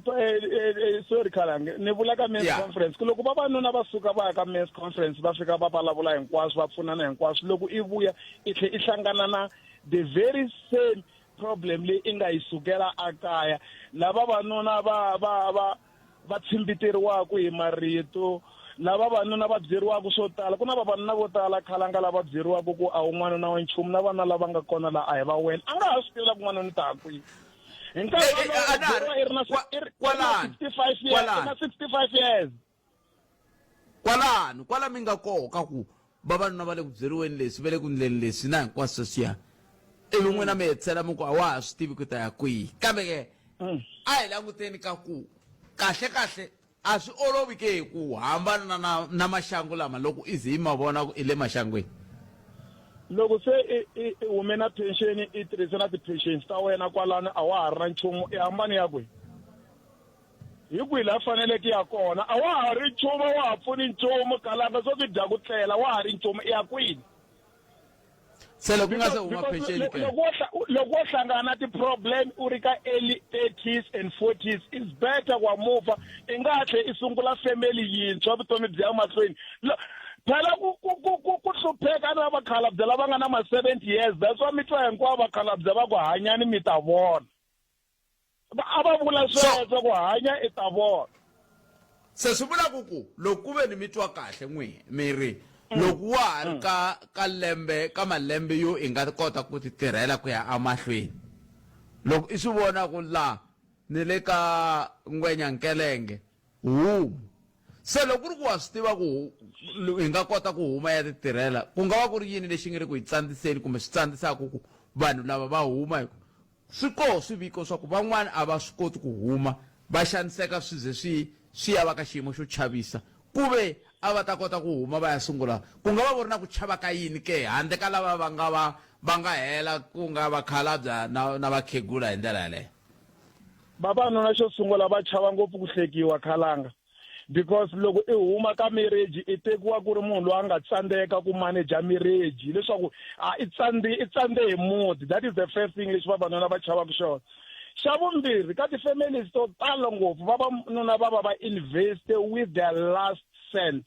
conference sorry khalange ni vula ka men's conference ku loko vavanuna va suka va ya ka men's conference va fika va vulavula hinkwaswo va pfunana hinkwaswo loko i vuya i tlhe i hlangana na the very same problem leyi i nga yi sukela akaya lava vanuna va va va va tshimbiteriwaka hi marito lava vanuna va byeriwaka swo tala ku na vavanuna vo tala khalanga lava byeriwaka ku a wu n'wanuna wa nchumu na vana lava nga kona la a hi va wena a nga ha swi tiva ku n'wanuna u ta ha kwihi hi nkarhi wolowo byeriwa i ri na 65 years kwalano kwala mi nga koho ka ku Vavanuna va le ku byeriweni leswi, va le ku ndleni leswi na hinkwaswo sweswiya. Ivi n'wina mi hetisela mi ku a wa ha swi tivi ku ta ya kwihi. Kambe ke a hi languteni ka ku kahle-kahle a swi olovi ke ku hambana na, na, na maxangu lama loko i ze i ma vona ku i le maxangwini. Loko se i, i, i hume na pension i tirhise na ti-pensions ta wena kwalano a wa ha ri na nchumu, i hambane ya kwihi? Hi kwihi laha faneleke ya kona? A wa ha ri nchumu, a wa ha pfuni nchumu, kalanga swo ti dya ku tlela, wa ha ri nchumu, i ya kwini? Se loko ku nga se huma pension ke? Loko wo hlangana na ti-problem u ri ka early 30s and 40s, it's better wa move, i nga ha tlhe i sungula family yintshwa, vutomi byi ya mahlweni. Phela ku ku ku ku ku hlupheka na vakhalabye lava nga na ma 70 years, that's why mi twa hinkwavo vakhalabye va ku hanyani mi ta vona. A va vula sweswo ku hanya i ta vona. Se swi vula ku ku loko ku ve ni mi twa kahle n'wi mi ri loko wa ha ri ka ka lembe ka malembe yo i nga kota ku ti tirhela ku ya emahlweni, loko i swi vona ku la ni le ka ngwenya nkelenge huma. Se loko ku ri ku wa swi tiva ku hi nga kota ku huma ya ti tirhela, ku nga va ku ri yini lexi nge le ku hi tsandziseni kumbe swi tsandzisaka ku vanhu lava va huma? Hi ku Swi koho swiviko swa ku van'wana a va swi koti ku huma, va xaniseka swi ze swi swi ya va ka xiyimo xo chavisa. Ku ve a va ta kota ku huma va ya sungula, ku nga va ku ri na ku chava ka yini ke, handle ka lava va nga va va nga hela ku nga vakhalabya na na vakhegula hi ndlela yaleyo? Vavanuna xo sungula va chava ngopfu ku hlekiwa, khalanga. Because loko i huma ka marriage i tekiwa ku ri munhu loyi a nga tsandzeka ku manage marriage, leswaku a i tsandze, i tsandze hi muti. That is the first thing lexi vavanuna va chavaka xona. Xa vumbirhi, ka ti-families to tala ngopfu vavanuna va va va invest with their last cent.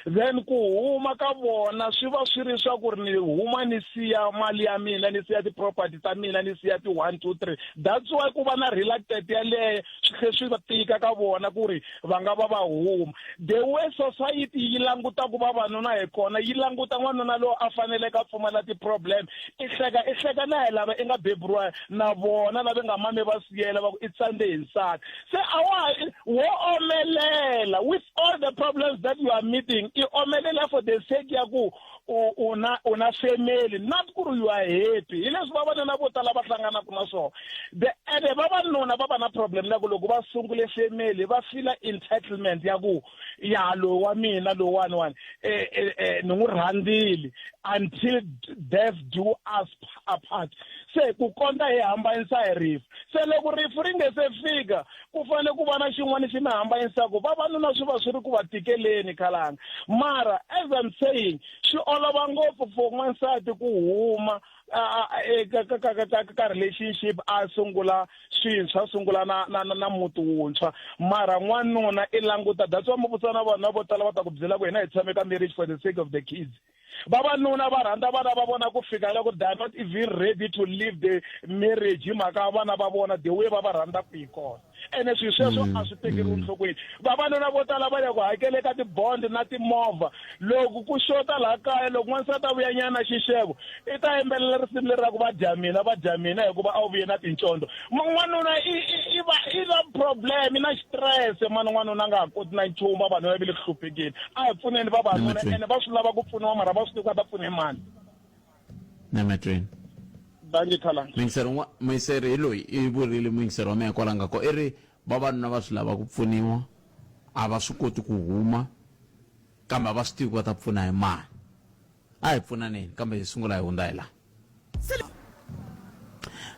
Then ku huma ka vona swi va swi ri swa ku ri ni huma ni siya mali ya mina, ni siya ti-property ta mina, ni siya ti-1, 2, 3. That's why ku va na reluctant yaleyo, swi tlhe swi va tika ka vona ku ri va nga va va huma. The way society yi langutaka vavanuna hi kona, yi languta n'wanuna loyi a faneleke a pfumala ti-problem, i hleka, i hleka na hi lava i nga beburiwa na vona, lava nga mame va siyela va ku i tsandze hi nsati. Se a wa ha, wo omelela with all the problems that you are meeting, i omelela for the sake ya ku u, u na, u na family, not ku ri you are happy. Hi leswi vavanuna vo tala va hlanganaka na swona. The, ene vavanuna va va na problem ya ku loko va sungule family va feel entitlement ya ku ya loyi wa mina lowuwani wani, ni n'wi rhandzile until death do us apart. Se ku kondza hi hambanisa hi rifu. Se loko rifu ri nge se fika, ku fanele ku va na xin'wana xi mi hambanisaka. Vavanuna swi va swi ri ku va tikeleni khalanga. Mara as I'm saying, swi olova ngopfu for n'wansati ku huma ka, ka, ka, ka, ka, ka relationship a sungula swintshwa, a sungula na, na, na, na muti wuntshwa. Mara n'wanuna i languta, that's why mi vutisa na vanhu vo tala va ta ku byela ku hina hi tshame ka marriage for the sake of the kids. Vavanuna va rhandza vana va vona ku fika la ku they are not even ready to leave the marriage hi mhaka ya vana va vona the way va va rhandzaka hi kona. Ene swilo sweswo a swi tekeriwi enhlokweni. Vavanuna vo tala va ya ku hakele ka ti-bond na timovha. Loko ku xota laha kaya, loko n'wansati a vuya nyana na xixevo, i ta yimbelela risimu leri ra ku va dya mina, va dya mina hikuva a wu vuye na tincondzo. N'wanuna i, i, i va i na problem, i na xitirese mani n'wanuna a nga ha koti na nchumu, vavanuna va le ku hluphekeni. A hi pfuneni vavanuna, ene va swi lava ku pfuniwa mara va swi tivi ku va ta pfuna hi mani. Nematsweni. Dankie Khalanga. Muyingiseri un'wa muyingiseri hi loyi i vurile muyingiseri wa mina kwala nga ko i ri vavanuna va swi lava ku pfuniwa a va swi koti ku huma kambe a va swi tivi ku va ta pfuna hi mani. A hi pfunaneni kambe hi sungula hi hundza hi laha.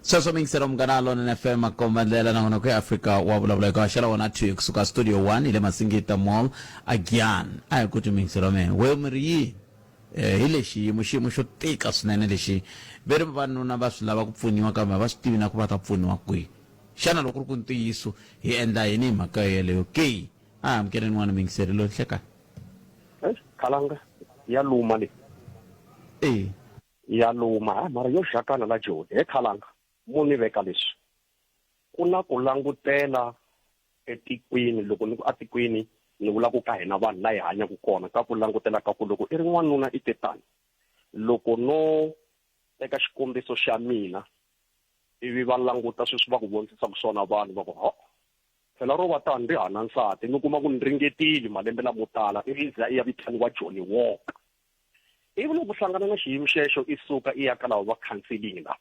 Sweswo muyingiseri wa Munghana Lonene FM makomba ndlela na wena ku ya Afrika wa vulavula eka haxela wona 2 kusuka studio 1 hi le Masingita Mall a Giyani. A hi ku twi muyingiseri wa mina we mi ri yini? Eh, hi lexi xiyimo, xiyimo xo tika swinene lexi. Ve ri vavanuna va swi lava ku pfuniwa kambe a va swi tivi na ku va ta pfuniwa kwihi. Xana loko ku ri ku ntiyiso, hi endla yini hi mhaka yoyeleyo ke? A hi amukeleni n'wana muyingiseri loyi nhlekani. Eish, khalanga ya luma leyi. E. Ya luma, ha mara yo xakana la Joni. He khalanga, mo ni veka leswi. Ku na ku langutela etikweni, loko ni ku atikweni ni vula ku ka hina vanhu la hi hanyaka kona, ka ku langutela ka ku loko i ri n'wanuna i te tani. Loko no teka xikombiso xa mina ivi va languta sweswi va ku vonisisaka swona vanhu va ku ho phela ro va tani ri hana nsati, mi kuma ku ni ringetile malembe lamo tala ivi za i ya vitaniwa Johnny Walker. Ivi loko u hlangana na xiyimo xexo i suka i ya ka lava va counseling lava.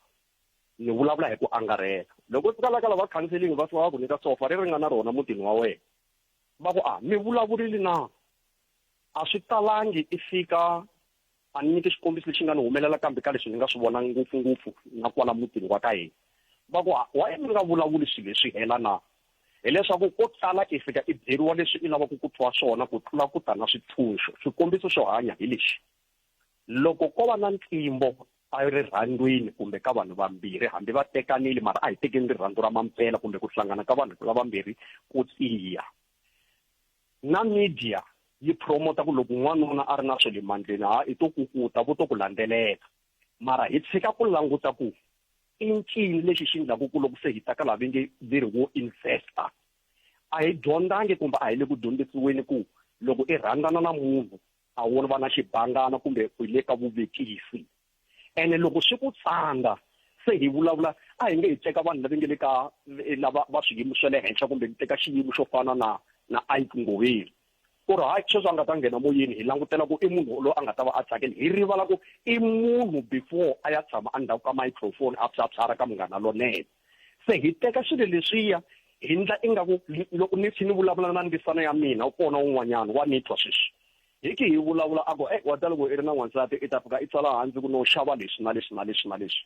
Ni vulavula hi ku angarhela. Loko u fika la ka lava counseling va fika va ku nyika sofa ri ringana rona mutini wa wena. Va ku a mi vulavurile na? A swi talangi i fika a ni nyiki xikombiso lexi nga ni humelela kambe ka leswi ni nga swi vona ngopfungopfu na kwala mutini wa ka hina. Va ku why mi nga vulavuli swilo leswi hela na? Hileswaku ko tala i fika i byeriwa leswi i lavaka ku twa swona ku tlula ku ta na switshunxo. Xikombiso xo hanya hi lexi, Loko ko va na ntlimbo erirhandzwini kumbe ka vanhu vambirhi, hambi va tekanile mara a hi tekeni rirhandzu ra mampela kumbe ku hlangana ka vanhu lavambirhi ku tiya. Na media yi promote ku loko n'wanuna a ri na swa le mandleni ha i to kukuta vo to ku landzelela. Mara hi tshika ku languta ku i ncini lexi xi endlaku ku loko se hi ta ka laha ve nge ve ri wo investa a hi dyondzangi kumbe a hi le ku dyondzisiweni ku loko i rhandzana na munhu a wo va na xibangana kumbe u le ka vuvekisi ene loko swi ku tsandza se hi vulavula a hi nge hi teka vanhu lava nge le ka lava va swiyimo swa le henhla kumbe ni teka xiyimo xo fana na na Ike Ngoveni ku ri hayi sweswi a nga ta nghena moyeni hi langutela ku i munhu loyi a nga ta va a tsakile hi rivala ku i munhu before a ya tshama endzhaku ka microphone a phyaphyara ka munghana lonene se hi teka swilo leswiya hi ndla ingaku loko ni ni vulavula na ndzisana ya mina u kona un'wanyana wa ni twa sweswi hi ki hi vulavula a ku e wa ta loko i ri na n'wansati i ta fika i tsala hansi ku no xava leswi na leswi na leswi na leswi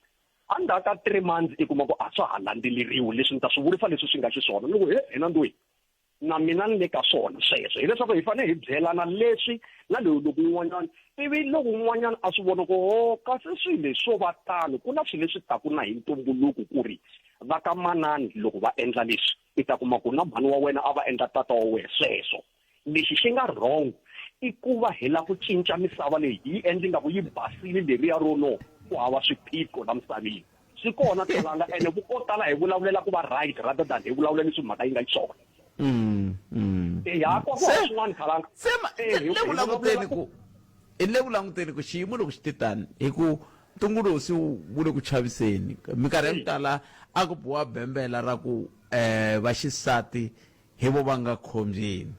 endzhaku ka three months i kuma ku a swa ha landzeleriwi leswi ni ta swi vurisa leswi swi nga xiswona ni ku he hina ndweni na mina ni le ka swona sweswo hileswaku hi fanele hi byelana leswi na loyi loko un'wanyana ivi loko un'wanyana a swi vona ku ho kasi swilo leswi swo va tano ku na swilo leswi taku na hi ntumbuluko ku ri va ka manani loko va endla leswi i ta kuma ku na mhani wa wena a va endla tata wa wena sweswo lexi xi nga wrong i ku va hi lava ku cinca misava leyi hi yi endla ingaku yi basile leriya ro no ku hava swiphiqo la misaveni swi kona talanga ene ko tala hi vulavulela ku va right rather than hi vulavula leswi mhaka yi nga xiswona eya ko ku swin'wana khalanga se le ku languteni ku i le ku languteni ku xiyimo loko xi te tani hi ku ntungu lowu se wu le ku chaviseni minkarhi ya ku tala a ku biwa bembela ra ku um vaxisati hi vo va nga khombyeni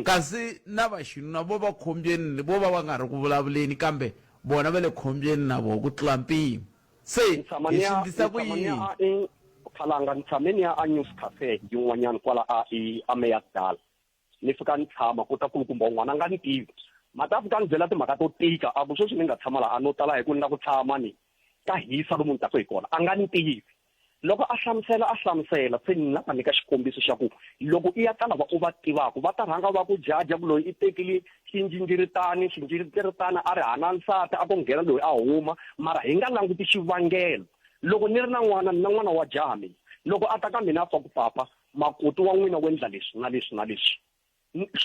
kasi na vaxinuna vo va khombyeni vo va va nga ri ku vulavuleni kambe vona va le khombyeni na voho ku tlula mpimo se Ni tshama hi ni swi ya endlisa ni ku tshama ni ya yini a e Khalanga ni tshame ni ya a News Cafe yin'wanyana kwala a e a Meyersdal ni fika ni tshama ku ta kulukumba un'wana a nga ni tivi ma ta fika ni byela timhaka to tika a ku sweswi ni nga tshama laha a no tala hi ku ni la ku tshama ni ka hisa lomu ni taka hi kona a nga ni tivi Loko a hlamusela a hlamusela, se ni la ta nyika xikombiso xa ku loko i ya ka lava u va tivaka va ta rhanga va ku jaja ku loyi i tekile xinjinjiritani, xinjinjiritana a ri hana nsati a ko nghena loyi a huma, mara hi nga languti xivangelo. Loko ni ri na n'wana, ni na n'wana wa jaha mina, loko a ta ka mina a twa ku papa, makoti wa n'wina u endla leswi na leswi na leswi,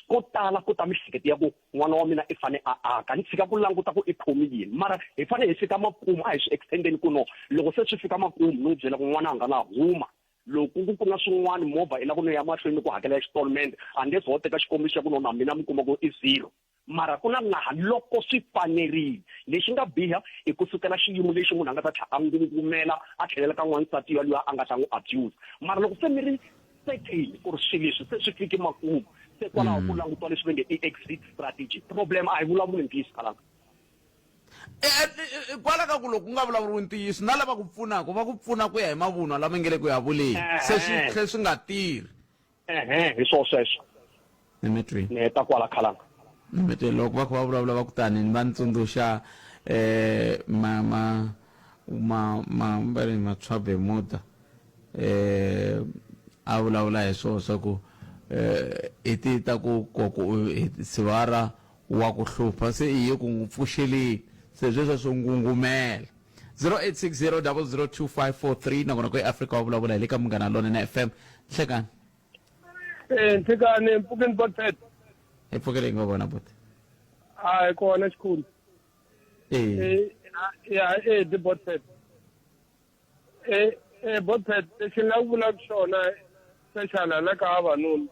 ko tala ku ta mihleketo ya ku n'wana wa mina i fane a aka ni tshika ku languta ku i khomi yini mara hi fane hi fika makumu a hi swi extendeni ku no loko se swi fika makumu ni n'wi byela ku n'wana anga na huma loko ku ku na swin'wana movha i la ku no ya mahlweni ku hakela installment unless ho teka xikombiso xa ku no na mina mi kuma ku i zero mara ku na laha loko swi fanerile lexi nga biha i ku sukela xiyimo lexi munhu a nga ta tlhela a ngungumela a tlhelela ka n'wansati yaloye a nga ta n'wi abuse mara loko se mi ri certain ku ri swilo leswi se swi fike makumu se kwalaho ku langutiwa leswi va nge i exit strategy problem a hi vulavuli ntiyiso khalanga kwala ka ku loko ku nga vulavuriwi ntiyiso na lava ku pfunaka va ku pfuna ku ya hi mavunwa lama nge le ku ya vuleni se swi tlhe swi nga tirhi ehe hi swo sweswo ni mi twini ni heta kwala khalanga ni mi twini loko va kha va vulavula va ku tani ni va ni tsundzuxa um ma ma ma ma va ri matshwa bemuda um a vulavula hi swona swa ku um hi ti ta ku koko sivara wa ku hlupha se i ye ku n'wi pfuxeleni se sweswo swo ngungumela 0860 002543 nakona ku eAfrika wa vulavula hi le ka Munghana Lonene FM nhlekani Eh, nhlekani mpfukeni botpet hi pfukele hi nga vona buti a hi kona xikhulu eh Eh, ya eh di botpet eh eh botpet lexi ni nga ku vulaka xona special la ka vavanuna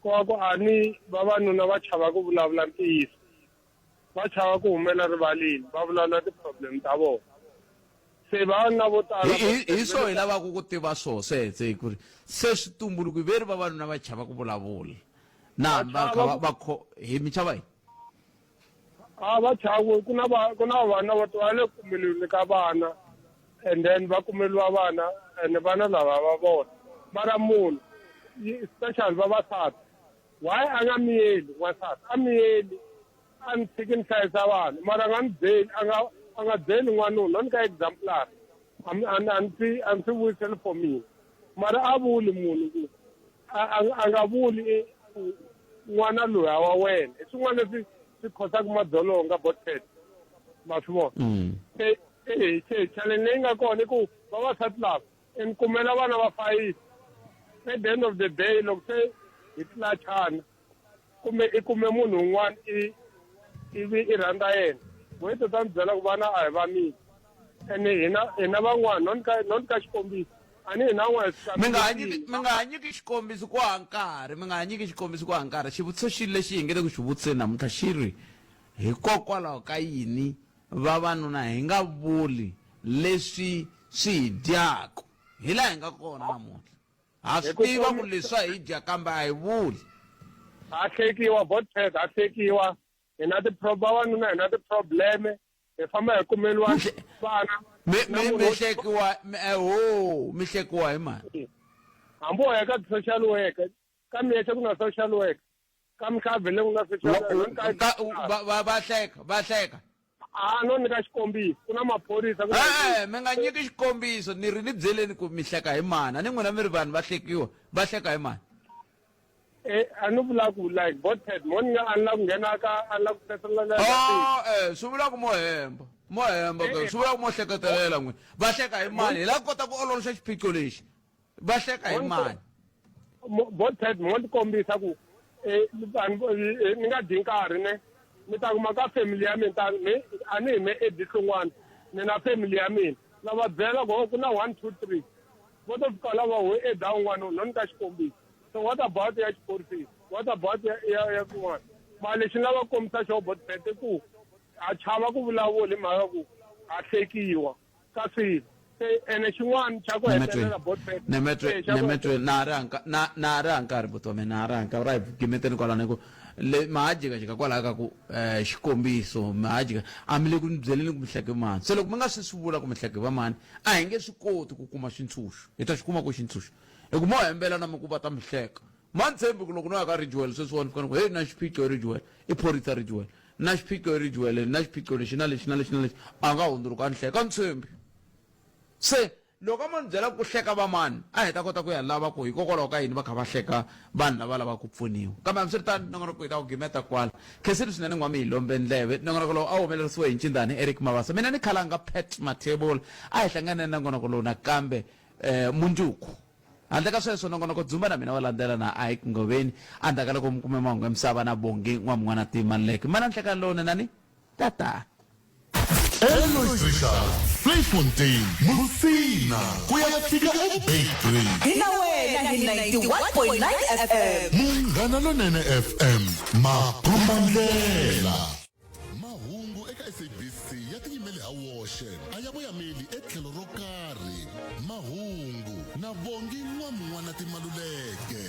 ko va ku a ni vavanuna va chava ku vulavula ntiyiso va chava ku humela rivaleni va vulavula ti-problem ta vona se vavanuna vo tala hi swo hi lavaka ku tiva swoho swetse ku ri se swi tumbuluki veri vavanuna va chava ku vulavula na va kha va hi mi chava yini A va chavi ku na va ku na vana va va le kumeliweni ka vana and then va kumeliwa vana and vana lava va vona mara munhu especially vavasati why a nga miyeli n'wansati a miyeli a ni tshiki ni hlayisa vana mara a nga ni byeli a nga a nga byeli n'wanuna no ni ka exemplar a a ni swi a ni swi vuyiseli for mina mara a vuli munhu ku a nga vuli ku n'wana loyi a wa wena i swin'wana leswi swi khosaka madzolonga botet ma swi vona mm. se e se challenge leyi nga kona i ku vavasati lava i ni kumela vana va fayisi at the end of the day loko se hi tlachana kumbe i kume munhu un'wana i ivi i rhandza yena wethu ta ni byela ku vana a hi va mina ene hina hina van'wana no ni ka no ni ka xikombiso a ni hina n'wana mi nga ha nyiki mi nga ha nyiki xikombiso ku ha nkarhi mi nga ha nyiki xikombiso ku ha nkarhi xivutiso xi lexi hi nge le ku xi vutiseni namuntlha xi ri hikokwalaho ka yini vavanuna hi nga vuli leswi swi hi dyaka hi laha hi nga kona namuntlha ha swi tiva ku leswi hi dya kambe a hi vuli ha hlekiwa botpet ha hlekiwa hi na vavanuna hi na ti-probleme hi famba hi kumeliwa vana mi hlekiwa ho mi hlekiwa hi mani hambi wo ya ka ti-social worker ka miyexe ku na social worker ka mhlabve le ku nga va va hleka va hleka a no nyika xikombiso ku na maphorisa ku e mi nga nyiki xikombiso ni ri ni byeleni ku mi hleka hi mani a ni n'wina mi ri vanhu va hlekiwa va hleka hi mani e a ni vula ku like boted mo ni nga a ni la ku nghena ka a ni la ku personal oh eh swi vula ku mo hemba mo hemba ke swi vula ku mo hleketelela n'wina va hleka hi mani hi la kota ku ololoxa xiphiqo lexi va hleka hi mani boted mo ni kombisa ku eh, vanhu eh, ni nga dyi nkarhi ne mi ta kuma ka family ya mina ta mi a ni hi me edihlungwana ni na family ya mina na va byela ku oh, ku na one two three vo to fika lava ho eda un'wana no ni ka xikombiso so what about ya xiphoriseni what about ya ya ya kun'wana mara lexi ni lava ku kombisa xo botbet i ku a chava ku vulavula hi mhaka ku a hlekiwa ka swilo se ene xin'wana xa ku hetelela botbet nemetwe nemetwe na ha ri hanka na na ha ri hankarhi buti wa mina na ha ri hanka ra hi gimeteni kwalano hi ku le ma ha jikajika kwalaho ka ku um xikombiso ma ha jika a mi le ku ni byeleni ku mi hleke mani se loko mi nga swi swi vula ku mi hleke va mani a hi nge swi koti ku kuma xintshunxo hi ta xi kuma ku xintshunxo hi ku mo hembela na mi ku va ta mi hleka ma ni tshembi ku loko no ya ka Ridgewell sweswiwani fika ni ku heyi na xiphiqo eRidgewell i phorisa Ridgewell na xiphiqo eRidgewell na xiphiqo lexi na lexi na lexi na lexi a nga hundzuluka a ni hleka a ni tshembi se loko a mo ni byela ku hleka va mani a hi ta kota ku ya lava ku hikokwalaho ka yini va kha va hleka vanhu lava lavaka ku pfuniwa kambe hambiswiritano nongonoko hi ta ku gimeta kwala khensile swinene n'wami hi lombe ndleve nongonoko lowu a wu humelerisiwe hi ncindani Eric Mabasa mina ni khalanga Pat Mathebula a hi hlanganeni na nongonoko lowu nakambe eh, mundzuku Handle ka sweswo, nongonoko Dzumba na mina wa landzela na Ike Ngoveni endzhaku ka loko mi kume mahungu ya misava na Bongi N'wamun'wana Maluleke. Mana nhlekani lowunene ni tata. Elois Richards, Vleifontein, Musina, ku ya fika eBeitbridge. Hi na wena hi 91.9 FM. Munghana Lonene FM, makombandlela. Mahungu eka SABC ya tiyimele ha woxe, a ya voyameli etlhelo ro karhi. Mahungu na Bongi N'wamun'wana Maluleke.